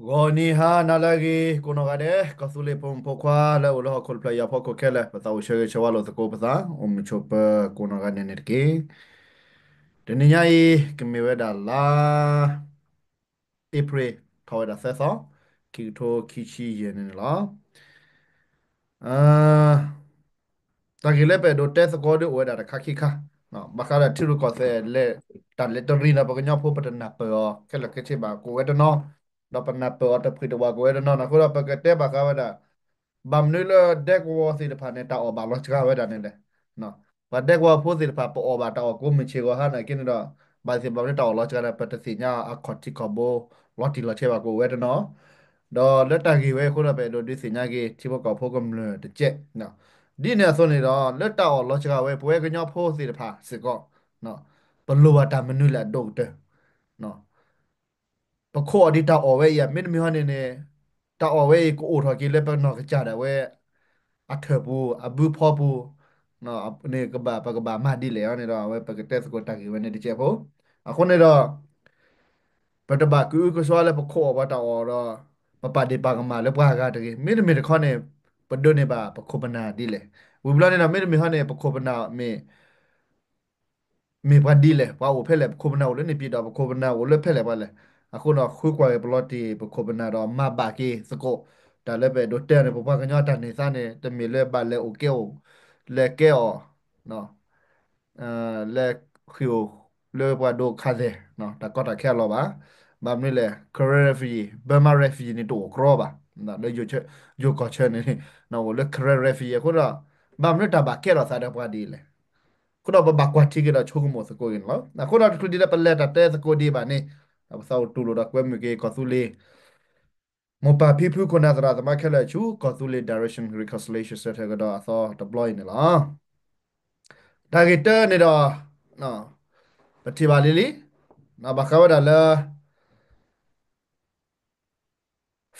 ဂီၤနံၤဟါနၤလၢအဂ့ၤ ကိးနီၢ်ဂၤဒဲး ကီၢ်သူလ့ၤဖိမုၣ်ဖိခွါလၢအိၣ်လၢဟီၣ်ခိၣ်တဖျၢၣ်အံၤအဖီခိၣ်ခဲလၢာ် ပသးအိၣ်ဆၢဂ့ၤဆၢဝါလိာ်သကိးပသး အိၣ်မုာ်ဆိးပၢၤကိးနီၢ်ဂၤဒဲးန့ၣ်တက့ၢ်. တနံၤညါအံၤ ကမ့ၢ်ဝဲဒၣ်လါ အ့ဖြ့ၣ် ထီၣ်ဝဲဒၣ်သၢသီ ခံကထိခံဆံယဲၢ်န့ၣ်န့ၣ်လီၤ. တၢ်ဂ့ၢ်လၢပအဲၣ်ဒိးတဲသကိးဒ်အိၣ်ဝဲဒၣ်တခါခံခါ, ဘၣ်ဃးဒီးထံရူၢ်ကီၢ်သဲး တၢ်လဲၤတရံးန့ၣ် ပှၤကညီဖိပတနၢ်ပၢၢ်အီၤ ခဲလၢာ်ခဲဆ့ဘၣ် ကအိၣ်ဝဲတနီၤ, ဒီးပနၢ်ပၢၢ်အီၤတဖှံၣ်တဝးကအိၣ်ဝဲတနီၤန့ၣ်အဃိဒီး ပကတဲဘၣ်ဃးဝဲဒၣ် ဘၣ်မနုၤလၢဒဲကဝီၤသ့ၣ်တဖၣ်န့ၣ် တၢ်အီၣ်ဘၣ်လီၤစှၤဝဲဒၣ်န့ၣ်လဲၣ်. ပှၤဒဲကဝီၤဖိသ့ၣ်တဖၣ် ပအီၣ်ဘၣ်တၢ်အီၣ်ကိးမုၢ်ဆ့ၣ်ဂီၤဟါန့ၣ်က့န့ၣ်ဒီး ဘၣ်သ့ၣ်ဘၣ်မနုၤတၢ်အီၣ်လီၤစှၤန့ၣ် ပတသ့ၣ်ညါအခီၣ်ထံးခီၣ်ဘိ လီၤတံၢ်လီၤဆဲးဘၣ်ကအိၣ်ဝဲတနီၤ, ဒီးလၢတၢ်ဂ့ၢ်ဝဲအဃိဒီး ပအဲၣ်ဒိးဒုးသ့ၣ်ညါက့ၤ ထံဖိကီၢ်ဖိကမျၢၢ်တကဲး ဒ်န့ၣ်အသိးန့ၣ်ဒီး လၢတၢ်အီၣ်လီၤစှၤဝဲ ပဝဲကညီဖိသ့ၣ်တဖၣ်စ့ၢ်ကီး ပလိၣ်ဘၣ်တၢ်မနုၤလဲၣ်အဒိၣ်ကတၢၢ် ပခိးအီၤဒ်တၢ်အီၣ်ဝဲအံၤ မ့တမ့ၢ်ဟီန့ၣ်န့ၣ် တၢ်အီၣ်ဝဲအံၤ ကအိၣ်ထီၣ်က့ၤလၢပနီၢ်ကစၢ်ဒၣ်ဝဲ အထၢၣ်ပူၤ အဘုဖီပူၤန့ၣ် ကဘၣ် ပကဘၣ်မၤဒ်လဲၣ်န့ၣ်ဒီး အဝဲပကတဲသကိးတၢ်ဂ့ၢ်ဝဲန့ၣ်တကဲးဖိ. အဃိန့ၣ်ဒီး ပတဘၣ်ကအုကစွါလၢပခိးအီၣ်ပှၤတၢ်အီၣ်ဒီး ပပာ်ဒ့ၣ်ပာ်ကမၣ်လၢပှၤအဂၤတဂ့ၤ. မ့တမ့ၢ်တခီန့ၣ် ပဒိးန့ၢ်ဘၣ်ပခိၣ်ပနၢ်ဒ်လဲၣ်. ဝံၤဘျီန့ၣ်ဒီး မ့တမ့ၢ်ဟီန့ၣ် ပခိၣ်ပနၢ်မ့ၢ် မ့ၢ်ပှၤဒ်လဲၣ်, ပှၤအိၣ်ဖဲလဲၣ်, ပခိၣ်ပနၢ်အိၣ်လၢန့ၣ်ပံၤဒီး ပခိၣ်ပနၢ်အိၣ်လၢဖဲလဲၣ်ပှၤလဲၣ်. အဃိဒီး ဃုကွၢ်က့ၤပလီၤတံၢ်ပခိၣ်ပနၢ်ဒီး မၤဘၣ်က့ၤသကိး တၢ်လၢပအဲၣ်ဒိးတဲန့ၣ် ပပှၤကညီတၢ်န့ၢ်သါန့ၣ် တမ့ၢ်လၢဘၣ်လဲၤအိၣ်ကဲအိၣ် လဲၤကဲအီၤ လဲၤဃ့ၢ်အိၣ်လၢပှၤဒိးခးသဲး တၢ်ကီတၢ်ခဲအလီၢ်ဘၣ်. ဘၣ်မနုၤလဲၣ် Karen refugee, Burma refugee န့ၣ် တအိၣ်ကြီဘၣ်. လၢယိၤကီၢ်ဆၢန့ၣ် အိၣ်လၢ Karen refugee အဃိဒီး ဘၣ်မနုၤတၢ်ဘၣ်ကဲထီၣ်သးဒီးပှၤဒ်လဲၣ်. အဃိဒီးပဘၣ်ကွၢ်ထံက့ၤဒီးဆိကမိၣ်သကိးက့ၤန့ၣ်လီၤ. အဃိဒီးတချုးဒ်လၢပလဲၤတၢ်တဲသကိးဒံးဘၣ်န့ၣ် ပသးအိၣ်တူၢ်လိာ်ဒီးကွဲမုာ်က့ၤကီၢ်သူလ့ၤ မိၢ်ပၢ်ဖံဖုခိၣ်နၢ်သရၣ်သမါခဲလၢာ်ဆူ ကီၢ်သူလ့ၤ Direction Reconciliation Center ကဒီးအသီတဘျီအံၤန့ၣ်လီၤ. တၢ်ဂ့ၢ်တၢန့ၣ်ဒီး ပထံၣ်ဘၣ်လံလံ ဘၣ်ဃးဝဲဒၣ်လၢ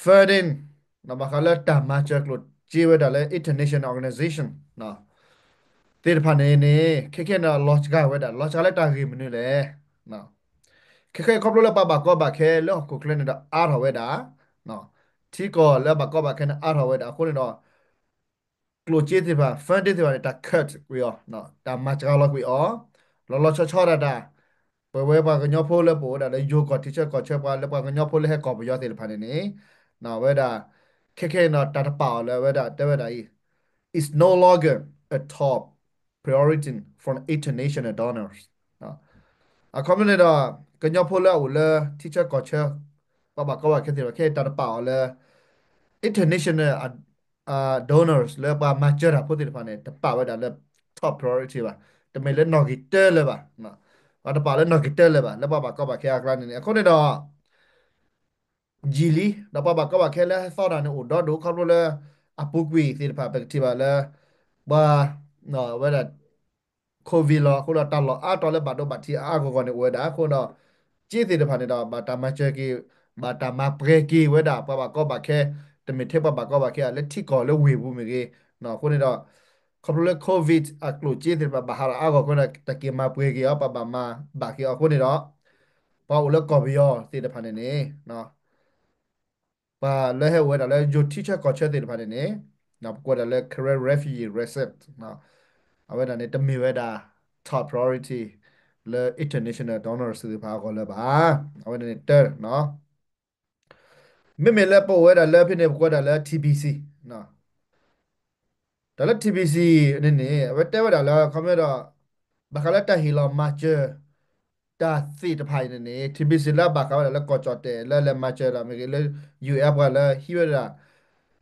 funding ဘၣ်ဃးလၢတၢ်မၤစၢၤကျိၣ်စ့ဝဲဒၣ်လၢ international organization သ့ၣ်တဖၣ်န့ၣ်န့ၣ် ခဲခဲန့ၣ်ဒီးလီၤစှၤဝဲဒၣ် လီၤစှၤလၢတၢ်ဂ့ၢ်မနုၤလဲၣ်. ခဲခဲခီဖျိလၢပှၤဘၣ်ကီဘၣ်ခဲလၢဟီၣ်ခိၣ်ချၢန့ၣ်ဒီး အါထီၣ်ဝဲဒၣ်, ထံကီၢ်လၢဘၣ်ကီဘၣ်ခဲန့ၣ် အါထီၣ်ဝဲဒၣ်အဃိန့ၣ်ဒီး ကျိၣ်စ့သ့ၣ်တဖၣ် funding သ့ၣ်တဖၣ်န့ၣ် တၢ် cut ကွံာ်အီၤ, တၢ်မၤစှၤလီၤကွံာ်အီၤ, လီၤလီၤဆီဆီဒၣ်တၢ်, ပဝဲပှၤကညီဖိလၢပအိၣ်ဝဲဒၣ်လၢယိၤကီၢ်ထံဆၢကီၢ်ဆၢ ပှၤလၢပှၤကညီဖိလၢဟဲကီၢ်ပယီၤသ့ၣ်တဖၣ်န့ၣ်န့ၣ် ဝဲဒၣ် ခဲခဲအံၤဒီးတၢ်တပာ်အီၤလၢဝဲဒၣ်တဲဝဲဒၣ်အံၤ is no longer a top priority from international donors. အခီပညီန့ၣ်ဒီး ကညီဖိလၢအအိၣ်လၢထံဆၢကီၢ်ဆၢ ပှၤဘၣ်ကီဘၣ်ခဲသ့ၣ်တဖၣ် ခဲအံၤတၢ်တပာ်အီၤလၢ international donors လၢပှၤမၤစၢၤတၢ်ဖိသ့ၣ်တဖၣ်န့ၣ် တပာ်ဝဲဒၣ်လၢ top priority ဘၣ်, တမ့ၢ်လၢနီၣ်ဂံၢ်တၢလၢၤဘၣ်, ပှၤတပာ်လၢနီၣ်ဂံၢ်တၢလၢၤဘၣ် လၢပှၤဘၣ်ကီဘၣ်ခဲအကျါန့ၣ်န့ၣ် အဃိန့ၣ်ဒီး ယံာ်လံ ဒီးပှၤဘၣ်ကီဘၣ်ခဲလၢဟဲသီတၢ်န့ၣ်အိၣ်ဒီဒိၣ်ခီဖျိလၢ အပူၤကွံာ်သ့ၣ်တဖၣ် ပကထံၣ်ဘၣ်လၢ ပှၤ ဝဲဒၣ် COVID လီၤအဃိဒီး တၢ်လီၢ်အါတီၤလၢဘၣ်ဒိဘၣ်ထံးအါအါဂီၢ်ဂီၢ်န့ၣ်အိၣ်ဝဲဒၣ်အဃိဒီး စ့သ့ၣ်တဖၣ်န့ၣ်ဒီး ဘၣ်တၢ်မၤစၢၤက့ၤ ဘၣ်တၢ်မၤပှဲၤက့ၤဝဲဒၣ် ပှၤဘၣ်ကီဘၣ်ခဲ တမ့ၢ်ထဲပှၤဘၣ်ကီဘၣ်ခဲ လၢထံကီၢ်လၢဝ့ၢ်ပူၤမ့ၢ်ဂ့ၤ, အဃိန့ၣ်ဒီး ခီဖျိလၢ COVID အကျိၣ်စ့သ့ၣ်တဖၣ်ဘၣ်ဟးထီၣ်အါဂီၢ်အဃိဒီး တၢ်က့ၤမၤပှဲၤက့ၤအီၤ ပှၤဘၣ်မၤဘၣ်က့ၤအီၤအဃိန့ၣ်ဒီး ပှၤအိၣ်လၢကီၢ်ပယီၤသ့ၣ်တဖၣ်န့ၣ်န့ၣ် ပှၤလၢဟဲအိၣ်ဝဲဒၣ်လၢယိၤထံဆၢကီၢ်ဆၢသ့ၣ်တဖၣ်န့ၣ်န့ၣ် ပကိးဝဲဒၣ်လၢ Karen refugee resettlement အဝဲဒၣ်န့ၣ် တမ့ၢ်ဝဲဒၣ် top priority လၢ international donors သ့ၣ်တဖၣ်အဂီၢ်လၢၤဘၣ်. အဝဲဒၣ်န့ၣ်တၢ မ့မ့ၢ်လၢပအိၣ်ဝဲဒၣ်လၢဖဲန့ၣ် ပကိးဝဲဒၣ်လၢ TBC တၢ်လၢ TBC န့ၣ်န့ၣ် အဝဲတဲဝဲဒၣ်လၢ ခီမ့ၢ်ဒီး ဘၣ်ဃးလၢတၢ်ဟ့ၣ်လီၤမၤစၢၤ တၢ်သ့ၣ်တဖၣ်အံၤန့ၣ်န့ၣ် TBC လၢဘၣ်ဃးဝဲဒၣ်လၢကီၢ်ကၠီၣ်တဲာ်လၢလဲၤမၤစၢၤတၢ်မ့ၢ်ဂ့ၤ လၢ UN ပှၤလၢဟံးဝဲဒၣ်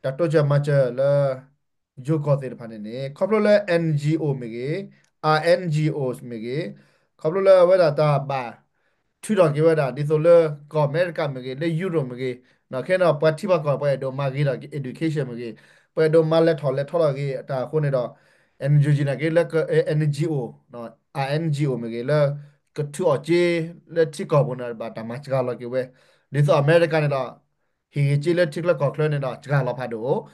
တၢ်တိစၢၤမၤစၢၤလၢ ယိၤကီၢ်သ့ၣ်တဖၣ်န့ၣ်န့ၣ် ခီဖျိလၢ NGO မ့ၢ်ဂ့ၤ RNGO မ့ၢ်ဂ့ၤ ခီဖျိလၢအဝဲဒၣ်တၢ်ဘၣ် ထုးထီၣ်က့ၤဝဲဒၣ် ဒ်သိးလၢကီၢ်အမဲရကၤမ့ၢ်ဂ့ၤ လၢ Europe မ့ၢ်ဂ့ၤ ခဲန့ၣ်ဒီး ပှၤထံပှၤကီၢ် ပှၤအဲၣ်ဒိးမၤဂ့ၤထီၣ်က့ၤ education မ့ၢ်ဂ့ၤ ပှၤအဲၣ်ဒိးမၤလဲၤထီၣ်လဲၤထီလီၤက့ၤတၢ်အဃိန့ၣ်ဒီး NGO န့ၣ်က့လၢ NGO RNGO မ့ၢ်ဂ့ၤ လၢ ကထုးအီၣ်စ့လၢထံကီၢ်ပူၤန့ၣ် ဘၣ်တၢ်မၤစှၤလီၤက့ၤဝဲ ဒ်သိးအမဲရကၤန့ၣ်ဒီး ဟ့ၣ်ဂ့ၤစ့လၢထံချၢကီၢ်ချၢန့ၣ်ဒီး စှၤလီၤဖးဒိၣ် ဒီးန့ၣ်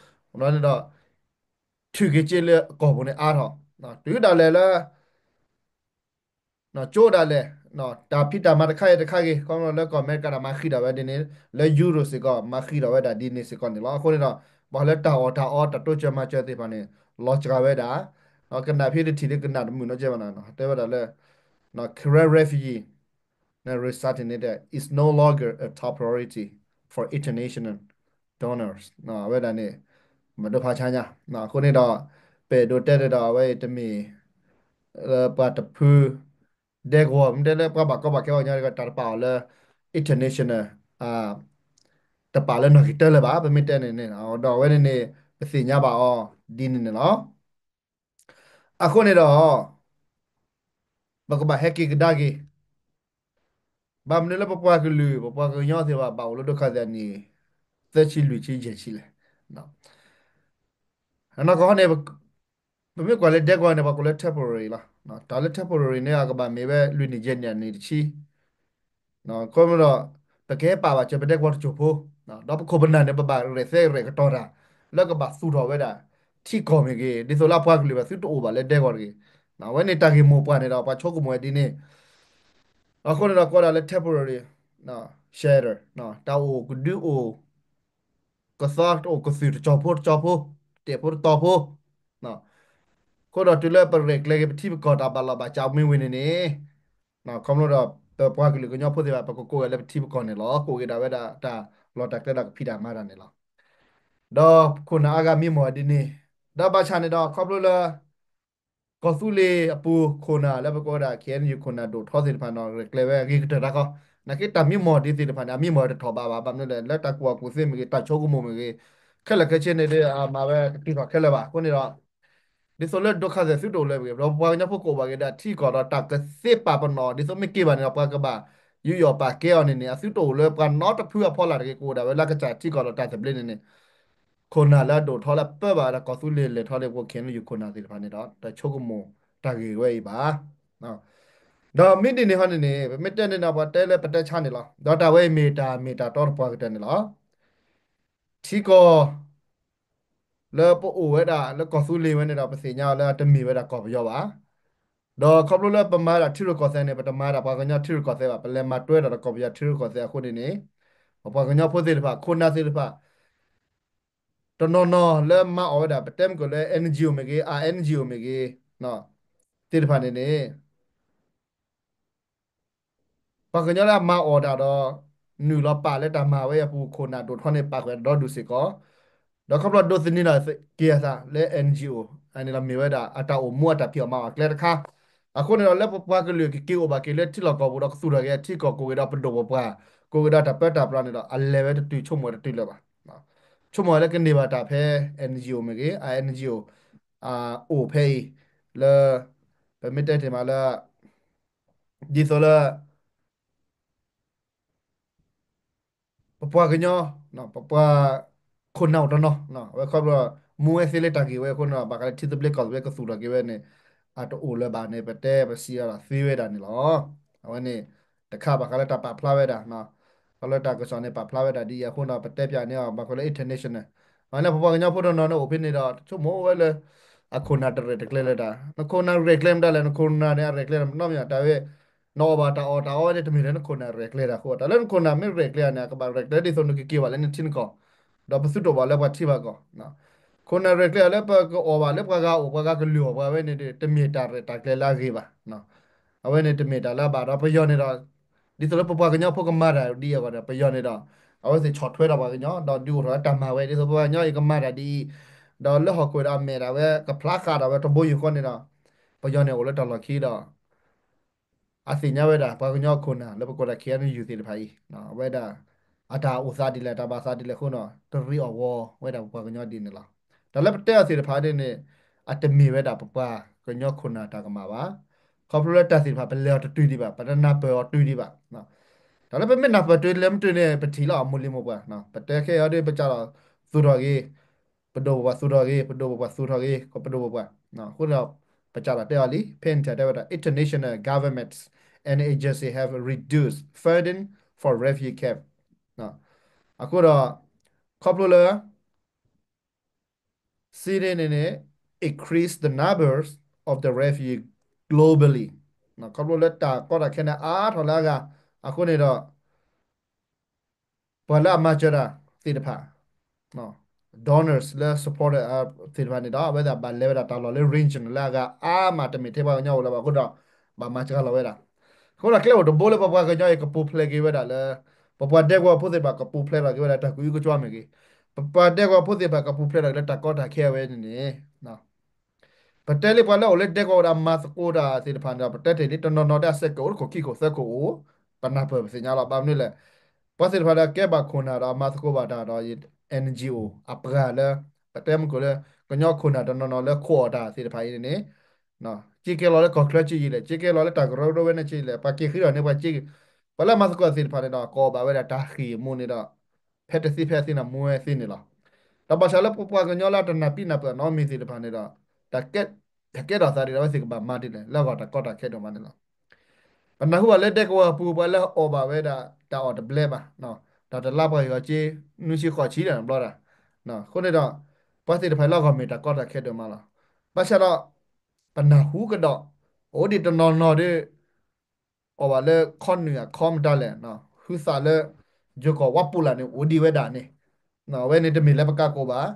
ဒီး ထုးက့ၤစ့လၢကီၢ်ပူၤန့ၣ်အါထီၣ် တုၤဒၣ်လဲာ်လၢ ကၠိဒၣ်လဲာ် တၢ်ဖံးတၢ်မၤတခါအံၤတခါဂ့ၤ ခီဖျိလၢကီၢ်အမဲရကၤတၢ်မၤဃံးဒၣ်ဝဲဒ်န့ၣ် လၢ Europe စ့ၢ်ကီး မၤဃံးဒၣ်ဝဲဒၣ်ဒ်န့ၣ်စ့ၢ်ကီးန့ၣ်လီၤ. အဃိန့ၣ်ဒီး ပှၤလၢတၢ်အီၣ်တၢ်အီတၢ်တိစၢၤမၤစၢၤသ့ၣ်တဖၣ်န့ၣ် လီၤစှၤဝဲဒၣ် ကနၣ်ဖဲတထံၣ်လၢကနၣ်တမုာ်နီတစဲးဘၣ်နီၤ တဲဝဲဒၣ်လၢ Karen refugee န့ၣ် resettlement န့ၣ် is no longer a top priority for international donors အဝဲဒၣ်န့ၣ် မ့ၢ်ဒိဖးဆါညါ အဃိန့ၣ်ဒီး ပအဲၣ်ဒိးတဲန့ၣ်ဒီး အဝဲအံၤတမ့ၢ် လၢပှၤတဖု ဒဲကဝီၤ မ့ၢ်တဲလၢပှၤဘၣ်ကီဘၣ်ခဲအီၤညါတဂၤ တၢ်တပာ်အီၤလၢ international တပာ်လၢနီၣ်ဂံၢ်တၢလၢၤဘၣ် ပမ့ၢ်တဲန့ၣ်န့ၣ် ဒီးအဝဲန့ၣ်န့ၣ် ပသ့ၣ်ညါဘၣ်အီၤဒ်န့ၣ်န့ၣ်လီၤ. အဃိန့ၣ်ဒီး ပကဘၣ်ဟဲက့ၤကဒါက့ၤ ဘၣ်မနုၤလၢပပှၤကလုာ် ပပှၤကညီသ့ၣ်တဖၣ် ဘၣ်အိၣ်လၢဒိခါသဲးန့ၣ် သၢဆံလွံၢ်ဆံယဲၢ်ဆံလဲၣ်. နီၢ်ကီၢ်န့ၣ် ပမ့ၢ်ကွၢ်လၢဒဲကဝီၤန့ၣ် ပှၤကိးလၢ temporary လီၤ. တၢ်လၢ temporary န့ၣ် အကဘၣ်မ့ၢ်ဝဲလွံၢ်နံၣ်ယဲၢ်နံၣ်န့ၣ်တဆံ ခီဖျိဒီး ပကဟဲပာ်ဘၣ်စၢၤပဒဲကဝီၤတစိၢ်ဖိ ဒီးပခိၣ်ပနၢ်န့ၣ် ပဘၣ်ရဲၣ်သဲရဲၣ်ကတီၤတၢ် လၢကဘၣ်သူၣ်ထီၣ်ဝဲဒၣ် ထံကီၢ်မ့ၢ်ဂ့ၤ ဒ်သိးလၢအပှၤကလုာ်ဘၣ်သုတအိၣ်ဘၣ်လၢဒဲကဝီၤတဂ့ၤ. အဝဲန့ၣ်တၢ်ဂ့ၢ်မိၢ်ပှၢ်န့ၣ်ဒီး ပှၤဆိကမိၣ်ဝဲဒ်န့ၣ် အဃိန့ၣ်ဒီးကိးဒၣ်လၢ temporary shelter တၢ်အိၣ်ကဒုအိၣ် ကသီတအိၣ်ကသုၢ်တကၠီၢ်ဖိတကၠီၢ်ဖိ တတဲာ်ဖိတတီၤဖိ အဃိဒီးတုၤလၢပရဲၣ်ကျဲၤက့ၤပထံပကီၢ်တၢ်ဘၣ်လီၢ်ဘၣ်စးမ့ၢ်ဝံၤန့ၣ်န့ၣ် ခီဖျိဒီး ပပှၤကလုာ်ကညီဖိသ့ၣ်တဖၣ် ပကကိးဂၤလၢပထံပကီၢ်န့ၣ်လီၤ. ကိးက့ၤဒၣ်ဝဲဒၣ်တၢ်လီၢ်တၢ်ကျဲဒီးကဖံးတၢ်မၤတၢ်န့ၣ်လီၤ. ဒီးခိၣ်နၢ်အါဂၤမံမီၢ်ဒ်န့ၣ် ဒီးဘၣ်ဆၣ်န့ၣ်ဒီး ခီဖျိလၢ ကီၢ်သူလ့ၤအပူၤခိၣ်နၢ်လၢပကိးဝဲဒၣ် KNU ခိၣ်နၢ်ဒိၣ်ထီသ့ၣ်တဖၣ်န့ၣ် ရဲၣ်ကျဲၤဝဲအဂ့ၤကတၢၢ်တၢ်ကီ, နာ်က့တၢ်မံမီၢ်ဒ်သ့ၣ်တဖၣ်န့ၣ် အမံမီၢ်တထီၣ်ဘးဘၣ် ဘၣ်မနုၤလဲၣ် လၢတၢ်ကူၣ်ဘၣ်ကူၣ်သ့မ့ၢ်ဂ့ၤ တၢ်ဆိကမိၣ်မ့ၢ်ဂ့ၤ ခဲလၢာ်ခဲဆ့န့ၣ်ဒီး အမၤဝဲတတုၤထီၣ်ခဲလၢာ်ဘၣ်. အဃိန့ၣ်ဒီး ဒ်သိးလၢဒိခါသဲးသုတအိၣ်လၢၤမ့ၢ်ဂ့ၤ ဒီးပပှၤကညီဖိကအိၣ်ဘၣ်က့ၤဒီးထံကီၢ်ဒီးတၢ်ကသ့ပာ်ပနီၣ် ဒ်သိးမ့ၢ်က့ၤဘၣ်န့ၣ်ဒီး ပှၤကဘၣ်ယူးယီၣ်ပာ်ကဲအီၤန့ၣ်န့ၣ် အသုတအိၣ်လၢပှၤနီတဖုအဖီလာ်တဂ့ၤ ကအိၣ်ဒၣ်ဝဲလၢအကစၢ်ထံကီၢ်ဒီးတၢ်သဘျ့န့ၣ်န့ၣ် ခိၣ်နၢ်လၢအဒိၣ်ထီလၢပၢဘၣ်ဒီးကီၢ်သူလ့ၤလဲၤထီလၢပ KNU ခိၣ်နၢ်သ့ၣ်တဖၣ်န့ၣ်ဒီး တဆိကမိၣ်တၢ်ဂ့ၢ်ဝဲအံၤဘၣ်. ဒီးမ့ၢ်ဒ်န့ၣ်ဟီန့ၣ်န့ၣ် ပမ့ၢ်တဲန့ၣ်ဒီး ပှၤတဲလၢပတဲဆါန့ၣ်လီၤ. ဒီးတၢ်ဝဲအံၤမ့ၢ်တၢ်မ့ၢ်တၢ်တီတပှၤကတၢၢ်န့ၣ်လီၤ. ထံကီၢ် လၢပအိၣ်ဝဲဒၣ်လၢကီၢ်သူလ့ၤဝဲန့ၣ်ဒီး ပသ့ၣ်ညါအီၤလၢအတမ့ၢ်ဝဲဒၣ်ကီၢ်ပယီၤဘၣ်. ဒီးခီဖျိလၢပမၤဒၣ်ထံရူၢ်ကီၢ်သဲးန့ၣ် ပတမၤဒၣ်ပှၤကညီထံရူၢ်ကီၢ်သဲးဘၣ်, ပလဲၤမၤတွဲဒၣ်ဒီးကီၢ်ပယီၤထံရူၢ်ကီၢ်သဲးအဃိန့ၣ်န့ၣ် ပပှၤကညီဖိသ့ၣ်တဖၣ် ခိၣ်နၢ်သ့ၣ်တဖၣ် တနီၤနီၤလၢမၤအီၣ်ဝဲဒၣ် ပတဲမ့ၢ်ကီးလၢ NGO မ့ၢ်ဂ့ၤ, NGO မ့ၢ်ဂ့ၤ သ့ၣ်တဖၣ်န့ၣ်န့ၣ် ပှၤကညီလၢအမၤအီၣ်တၢ်ဒီး နုာ်လီၤပာ်လၢတၢ်မၤဝဲအပူၤ ခိၣ်နၢ်ဒိၣ်ထီန့ၣ် ပာ်ဃုာ်ဒီဒူၣ်စ့ၢ်ကီး, ဒီးခီဖျိဒိးသန့ၤလီၤက့ၤအသးလၢ NGO အန့ၣ်လီၤ မ့ၢ်ဝဲဒၣ်အတၢ်အိၣ်မူအတၢ်ဖံးအီၣ်မၤအီၣ်အကျဲတခါ. အဃိန့ၣ်ဒီး လၢပပှၤကလုာ်ကက့ၤအိၣ်ဘၣ်က့ၤလၢထံလီၢ်ကီၢ်ပူၤဒီးကသူၣ်ထီၣ်က့ၤအထံကီၢ် ကိးက့ၤဒီးပဒိၣ်ပပှၢ် ကိးက့ၤဒီးတၢ်ပၢတၢ်ပြးန့ၣ်ဒီး အလဲၤဝဲတတုၤ ဆိကမိၣ်တတုၤလၢၤဘၣ်. ဆိကမိၣ်ဝဲလၢကန့ၢ်ဘၣ်တၢ်ဖဲ NGO မ့ၢ်ဂ့ၤ, အ NGO အိၣ်ဖဲအံၤ လၢ ပမ့ၢ်တဲတ့ၢ်မးလၢ ဒ်သိးလၢ ပပှၤကညီ ပပှၤခိၣ်နၢ်အိၣ်တနီၤ အဝဲခီဖျိ မူဝဲသ့လၢတၢ်ဂ့ၢ်ဝဲအဃိန့ၣ်ဒီး ဘၣ်ဃးလၢထံသဘျ့ကီၢ်သဘျ့ကသူၣ်ထီၣ်က့ၤဝဲန့ၣ် အတအိၣ်လၢၤဘၣ်န့ၣ် ပတဲပစံးအီၤဒီးသ့ဝဲဒၣ်န့ၣ်လီၤ. အဝဲန့ၣ် တခါဘၣ်ဃးလၢတၢ်ပာ်ဖျါဝဲဒၣ် ခီဖျိတၢ်ကစီၣ်န့ၣ် ပာ်ဖျါဝဲဒၣ်ဒ်အံၤအဃိန့ၣ်ဒီး ပတဲပၠးန့ၢ်အီၤ ဘၣ်ဃးလၢ international အဝဲန့ၣ် ပပှၤကညီဖိတနီၤန့ၣ်အိၣ်ဖဲန့ၣ်ဒီး ဆိကမိၣ်ဝဲလၢ အခိၣ်နၢ်တရဲၣ်တကျဲၤလၢၤတၢ်, နခိၣ်နၢ်ရဲၣ်ကျဲၤမတၤလဲၣ်, နခိၣ်နၢ်န့ၣ် အရဲၣ်ကျဲၤနီတမံၤ တၢ်ဝဲ နအီၣ်ဘၣ်တၢ်အီၣ်တၢ်အီဝဲန့ၣ် တမ့ၢ်လၢနခိၣ်နၢ်ရဲၣ်ကျဲၤတၢ်အဃိ တၢ်လၢနခိၣ်နၢ်မ့ၢ်ရဲၣ်ကျဲၤဧါန့ၣ် အကဘၣ်ရဲၣ်ကျဲၤဒ်သိးနကက့ၤဘၣ်လၢနထံနကီၢ် ဒီးပသုတအိၣ်ဘၣ်လၢပှၤထံပှၤကီၢ် ခိၣ်နၢ်ရဲၣ်ကျဲၤအီၤလၢပကအီၣ်ဘၣ်လၢပှၤဂၤအအိၣ် ပှၤဂၤကလုၢ်အီၣ်ပှၤဝဲန့ၣ် တမ့ၢ်တၢ်ရဲၣ်တၢ်ကျဲၤလၢအဂ့ၤဘၣ်. အဝဲန့ၣ်တမ့ၢ်တၢ်လၢအဘၣ်ဒီးပယီၤန့ၣ်ဒီး ဒ်သိးလၢပပှၤကညီဖိကမၤတၢ်ဒ်အံၤအဂီၢ်ဒီး ပယီၤန့ၣ်ဒီး အဝဲသ့ၣ်ဆီၣ်ထွဲဒီးပှၤကညီ ဒီးဒုးအိၣ်ထီၣ်လၢတၢ်မၤဝဲ ဒ်သိးပပှၤကညီအံၤကမၤတၢ်ဒ်အံၤ ဒီးလၢဟီၣ်ခိၣ်ဒီးအမဲာ်ဒၣ်ဝဲ ကဖျါဃာ်ဒီးဝဲတဘိယူၢ်ဃီန့ၣ်ဒီး ပယီၤန့ၣ်အိၣ်လၢတၢ်လီၢ်ခံဒီး အသ့ၣ်ညါဝဲဒၣ် ပှၤကညီခိၣ်နၢ်လၢပကိးဒၣ် KNU သ့ၣ်တဖၣ်အံၤ အဝဲဒၣ် အတၢ်အိၣ်သးဒ်လဲၣ် တၢ်ဘၣ်သးဒ်လဲၣ်အဃိန့ၣ် တရံးအီၣ်ဝီဝဲဒၣ်ပပှၤကညီဒ်န့ၣ်လီၤ. တၢ်လၢပတဲအီၤသ့ၣ်တဖၣ်ဒ်န့ၣ် အတမ့ၢ်ဝဲဒၣ်ပပှၤကညီခိၣ်နၢ်တၢ်ကမၣ်ဘၣ်. ခီဖျိလၢတၢ်သ့ၣ်တဖၣ် ပလဲၤအီၤတတုၤဒံးဘၣ်, ပတနၢ်ပၢၢ်အီၤတုၤဒံးဘၣ်. တၢ်လၢပမ့ၢ်နၢ်ပၢၢ်တုၤလဲၣ်မ့ၢ်တုၤန့ၣ် ပထံၣ်လီၤအမိၢ်လံၤမိၢ်ပှၢ်, ပတဲခဲအံၤဒီး ပစးထီၣ်သူၣ်ထီၣ်ဂ့ၤ ပဒိၣ်ပပှၢ်သူၣ်ထီၣ်ဂ့ၤ, ပဒိၣ်ပပှၢ်သူၣ်ထီၣ်ဂ့ၤ ပဒိၣ်ပပှၢ်. အဃိဒီး ပစးထီၣ်တဲအီၤလံ ဖဲန့ၣ်တဲဝဲဒၣ် international governments and agencies have reduced funding for refugee camps. အဃိဒီး ခီဖျိလၢ စံးန့ၣ်န့ၣ် increase the numbers of the refugee globally. ခီဖျိလၢတၢ်ကီတၢ်ခဲန့ၣ်အါထီၣ်လၢအဂၤ, အဃိန့ၣ်ဒီး ပှၤလၢအမၤစၢၤတၢ်သ့ၣ်တဖၣ် donors လၢ supporter သ့ၣ်တဖၣ်န့ၣ်ဒီး အဝဲသ့ၣ်ဘၣ်လဲၤဝဲဒၣ်တၢ်လီၢ်လၢ region လၢအဂၤအါမး တမ့ၢ်ထဲပှၤကညီအိၣ်လၢၤဘၣ်အဃိဒီး ဘၣ်မၤစှၤလီၤဝဲဒၣ်. အဃိဒီးကျဲအိၣ်တဘိလၢပပှၤကညီအံၤကပူၤဖျဲးက့ၤဝဲဒၣ်လၢ ပပှၤဒဲကဝီၤဖိသ့ၣ်တဖၣ်ကပူၤဖျဲးထီၣ်က့ၤဝဲဒၣ်တၢ်ကွံအူကကွၢ်မ့ၢ်ဂ့ၤ, ပပှၤဒဲကဝီၤဖိသ့ၣ်တဖၣ်ကပူၤဖျဲးထီၣ်က့ၤလၢတၢ်ကီတၢ်ခဲအဝဲန့ၣ်န့ၣ် ပတဲလံပှၤလၢအိၣ်လၢဒဲကဝီၤဝဲဒၣ်မၤသကိးတၢ်သ့ၣ်တဖၣ်န့ၣ်ဒီး ပတဲတ့ၢ်လံ တနီၤနီၤဒၣ်စဲးကအိၣ်တခိၣ်ခံခိၣ်သၢခိၣ်အိၣ်, ပနၢ်ပၢၢ်ပသ့ၣ်ညါလီၤ. ဘၣ်မနုၤလဲၣ်, ပှၤသ့ၣ်တဖၣ်ဒီးကဲဘၣ်ခိၣ်နၢ်ဒီးမၤသကိးဘၣ်တၢ်ဒီး NGO အပှၤလၢ ပတဲမုၢ်ခိၣ်လၢ ကညီခိၣ်နၢ်တနီၤနီၤလၢခိးအီၤတၢ်သ့ၣ်တဖၣ်အံၤန့ၣ်န့ၣ် က့ၤကဲလီၤလၢကီၢ်ချၢက့ယံာ်လဲၣ်, က့ၤကဲလီၤလၢတၢ်ကရၢကရိဝဲန့ၣ်က့ယံာ်လဲၣ်, ပှၤက့ၤဃုထီၣ်န့ၢ်ပှၤက့ၤ, ပှၤလၢမၤသကိးသ့ၣ်တဖၣ်န့ၣ်ဒီး ကအိၣ်ဘၣ်ဝဲဒၣ်တၢ်ဃ့ၢ်မူန့ၣ်ဒီး ဖဲတသ့ဖဲအသ့န့ၣ် မူဝဲသ့န့ၣ်လီၤ. ဒီးဘၣ်ဆၣ်လၢပပှၤကညီလၢအတနၢ်ပံနၢ်ပၢၢ်နီတမံၤသ့ၣ်တဖၣ်န့ၣ်ဒီး တၢ်ကဲထီၣ်သးဒ်ဒီး အဝဲသ့ၣ်ကဘၣ်မၤဒ်လဲၣ် လၢအဂီၢ်တၢ်ကီတၢ်ခဲဒိၣ်မးန့ၣ်လီၤ. ပနၢ်ဟူဘၣ်လၢဒဲကဝီၤပူၤ ပှၤလၢအအီၣ်ဘၣ်ဝဲဒၣ်တၢ်အီၣ်တဘျဲဘၣ်, တၢ်တလါပှၤဟ့ၣ်အီၤက့ နွံဆံဃိးဆံဒီးဘျီဒၣ်, အဃိန့ၣ်ဒီး ပှၤသ့ၣ်တဖၣ်လၢအဂီၢ်မ့ၢ်တၢ်ကီတၢ်ခဲဒိၣ်မးလီၤ. ဘၣ်ဆၣ်ဒီး ပနၢ်ဟူကဒီး အိၣ်ဒံးတနီၤနီၤဒီး အီၣ်ဘၣ်လၢခီနုာ်အခီမတၤလဲၣ်, ဟုသးလၢ ယိၤကီၢ်ဝါပူၤလၢ်န့ၣ် အိၣ်ဒံးဝဲဒၣ်န့ၣ်, အဝဲန့ၣ်တမ့ၢ်လၢပကးကိးဘၣ်,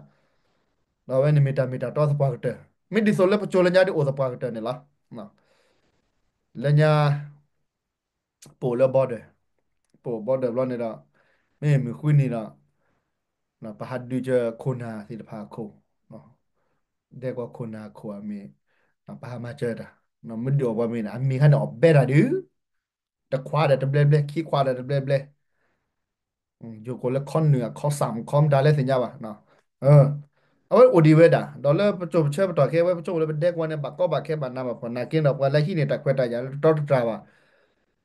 ဒီးအဝဲန့ၣ်မ့ၢ်တၢ်မ့ၢ်တၢ်တီသပှၢ်ကတၢၢ်, မ့ၢ်ဒ်သိးလၢပကၠိလၢညါဒ်အိၣ်သပှၢ်ကတၢၢ်န့ၣ်လီၤ. လၢညါ ပအိၣ်လၢ border, ပအိၣ် border ဘျီန့ၣ်ဒီး မ့ၢ်မုၢ်ဃုနံၤဒီး ပဟးဒုးကၢခိၣ်နၢ်သ့ၣ်တဖၣ်အခိၣ်, ဒဲကဝီၤခိၣ်နၢ်အခိၣ်အမ့ၢ် ပဟးမၤစၢၤတၢ်, မ့ၢ်ဒုးအီၣ်ပှၤမ့ၢ်န့ၣ် အမ့ၢ်ခါန့ၣ်အီၣ်ဘဲတၢ်ဒုး, တခွးဒီးတဘျဲဘျဲ ခံခွးဒီးတဘျဲဘျဲ ယိၤကီၢ်လၢခီနုာ်အခီစၢ်ခီမတၤလဲၣ်သ့ၣ်ညါဘၣ်, အဝဲအိၣ်ဒံးဝဲဒၣ် ဒီးလၢပကၠိပဆၢပတီၢ်ခဲ အဝဲပကၠိအိၣ်လၢပဒဲကဝီၤန့ၣ် ဘၣ်ကီဘၣ်ခဲဘၣ်နးဘၣ်ဖှီၣ် နာ်က့ဒီးပှၤလၢဟံးန့ၢ်တၢ်ခွဲးတၢ်ယာ်လၢတတီတတြၢ်ဘၣ်,